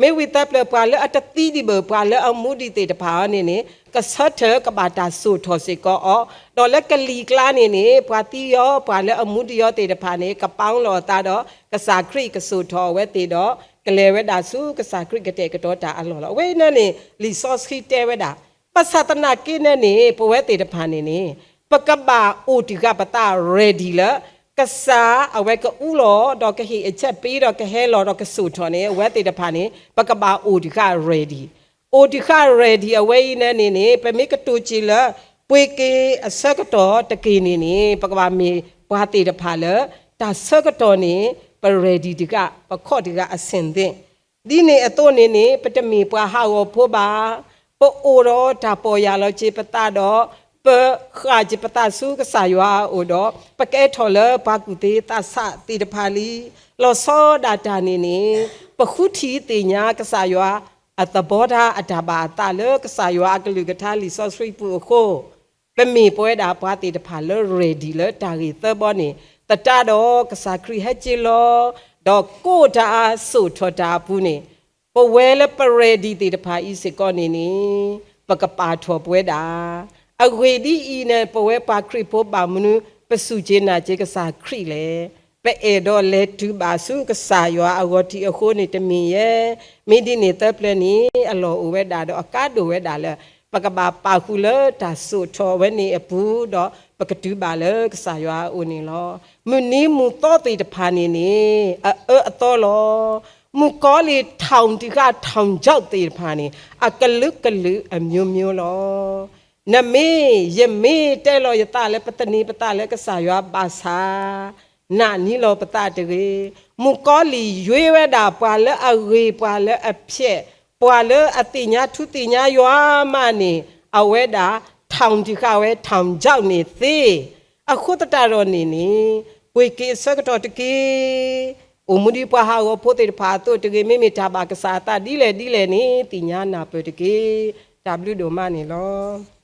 မ့ၢ်ဝံၤသၢပျၢၤ ပှၤလၢအတသံဒံးဘၣ် ပှၤလၢအမူဒံးသ့ၣ်တဖၣ်အီၤန့ၣ်န့ၣ် ကဆၢထၢၣ်ကဘၣ်တၢ်စိာ်ထီၣ်စ့ၢ်ကီးအီၤ, ဒီးလၢကလံၤကျါန့ၣ်န့ၣ် ပှၤသံအီၤ ပှၤလၢအမူဒံးအီၤသ့ၣ်တဖၣ်န့ၣ် ကပီလီၤအသးဒီး ကစၢ်ခရံာ်ကစိာ်ထီၣ်အဝဲသ့ၣ်ဒီး ကလဲၤဝဲဒၣ်ဆူကစၢ်ခရံာ်ကတဲာ်ကတီၤတၢ်အလီၢ်လီၤ. အဝဲန့ၣ်န့ၣ် လံာ်စီဆှံတဲဝဲဒၣ်, ဘၣ်ဆၣ်သနာ်က့န့ၣ်န့ၣ် ပဝဲသ့ၣ်တဖၣ်န့ၣ်န့ၣ် ပကဘၣ်အိၣ်တံၢ်ဃာ်ပသး ready လၢ ကစၢ်အဝဲကအူလီၤ ဒီးကဟ့ၣ်အချက်ပေး ဒီးကဟဲလီၤဒီးကစိာ်ထီၣ်န့ၣ် အဝဲသ့ၣ်တဖၣ်န့ၣ် ပကဘၣ်အိၣ်တံၢ်ဃာ် ready, အိၣ်တံၢ်ဃာ် ready အဝဲအံၤန့ၣ်န့ၣ်န့ၣ် ပမ့ၢ်ကတိၤစ့ၢ်လၢ ပှ့ၤက့ၤအဆၢကတီၢ်တက့ၢ်န့ၣ်န့ၣ် ပကဘၣ်မ့ၢ်ပှၤသ့ၣ်တဖၣ်လၢ တၢ်ဆၢကတီၢ်န့ၣ် ပ ready တံၢ်ဃာ် ပခီၣ်တံၢ်ဃာ်အဆင်သင့်, ဒ်န့ၣ်အသိးန့ၣ်န့ၣ် ပတမ့ၢ်ပှၤဟးဂီၤဖိဘၣ်, ပအိၣ်ဒီးတၢ်ပီၢ်ယၢ်လီၤက့ၤပသးဒီး ပဃၣ်က့ၤပသးဆူကစၢ်ယွၤအအိၣ်ဒီး ပကဲထီၣ်လၢပှၤကူၣ်သ့သးဆးသ့ၣ်တဖၣ်လံ, လီၤဆီဒၣ်တၢ်န့ၣ်န့ၣ် ပဃုထံၣ်သ့ၣ်ညါကစၢ်ယွၤအသဘီတၢ်အတၢ်ဘၣ်အသးလၢကစၢ်ယွၤအကလုၢ်ကထါလံာ်စီဆှံပူၤအဃိ ပမ့ၢ်ပဝဲဒၣ်ပှၤသ့ၣ်တဖၣ်လၢ ready လၢတၢ်ဂ့ၢ်သၢဘီန့ၣ် သတးဒီးကစၢ်ခရံာ်ဟဲက့ၤလီၤ ဒီးကိးတၢ်စိာ်ထီၣ်တၢ်အပူၤန့ၣ် ပဝဲလၢပ ready သ့ၣ်တဖၣ်အံၤစ့ၢ်ကီးန့ၣ်န့ၣ် ပကပာ်ထီၣ်ပဝဲဒၣ် အဂ့ၢ်ဒ်အံၤန့ၣ် ပဝဲပှၤခရံာ်ဖိဘၣ်မနုၤ ပစူၢ်က့ၤနာ်က့ၤကစၢ်ခရံာ်လဲၣ်. ပအဲၣ်ဒိးလဲၤတုၤဘၣ်ဆူကစၢ်ယွၤအဂီၢ်ထံးအဃိန့ၣ်တမ့ၢ်ယဲ. မ့ၢ်ဒ်န့ၣ်သၢပျၢၤန့ၣ် အလီၢ်အိၣ်ဝဲဒၣ်ဒီးအကါဒိၣ်ဝဲဒၣ်လၢ ပကဘၣ်ပာ်ဃုာ်လၢတၢ်စိာ်ထီၣ်ဝဲန့ၣ်အပူၤ ဒီးပကတုၤဘၣ်လၢကစၢ်ယွၤအအိၣ်န့ၣ်လီၤ. မုၢ်နံၤမုၢ်သီသ့ၣ်တဖၣ်န့ၣ်န့ၣ် အအၢအသီလီၤ. မုၣ်ကီၤလံၢ် ထောင်တံၢ်ဃာ် ထောင်ချောက် သ့ၣ်တဖၣ်န့ၣ် အကလုာ်ကလုာ်အမျိုးမျိုးလီၤ. နမ့ၢ်ယမ့ၢ်တဲလီၤယသးလၢပသန့ၤပသးလၢကစၢ်ယွၤဘၣ်ဆၣ် နာ်န့ၢ်လီၤပသးတဂ့ၤ. မုၣ်ကီၤလံၢ်ယွ့ဝဲဒၣ်ပှၤလၢအဂ့ၤ ပှၤလၢအဖျဲး ပှၤလၢအသ့ၣ်ညါထူသ့ၣ်ညါယွၤမးန့ၣ် အဝဲဒၣ် ထောင်တံၢ်ဃာ်ဝဲ ထောင်ချောက် န့ၣ်သ့. အဃိသတးဒီးန့ၣ်န့ၣ် ပှ့ၤက့ၤအဆၢကတီၢ်တက့ၢ်. အိၣ်မူဒ်ပှၤဟးဂီၤဖိသ့ၣ်တဖၣ်အသိးတဂ့ၤ, မ့မ့ၢ်တၢ်ဘၣ်ကစၢ်အသးဒ်လဲၣ်ဒ်လဲၣ်န့ၣ် သ့ၣ်ညါနၢ်ပၢၢ်တက့ၢ်. တၢ်ဘျုးဒိၣ်မးန့ၣ်လီၤ.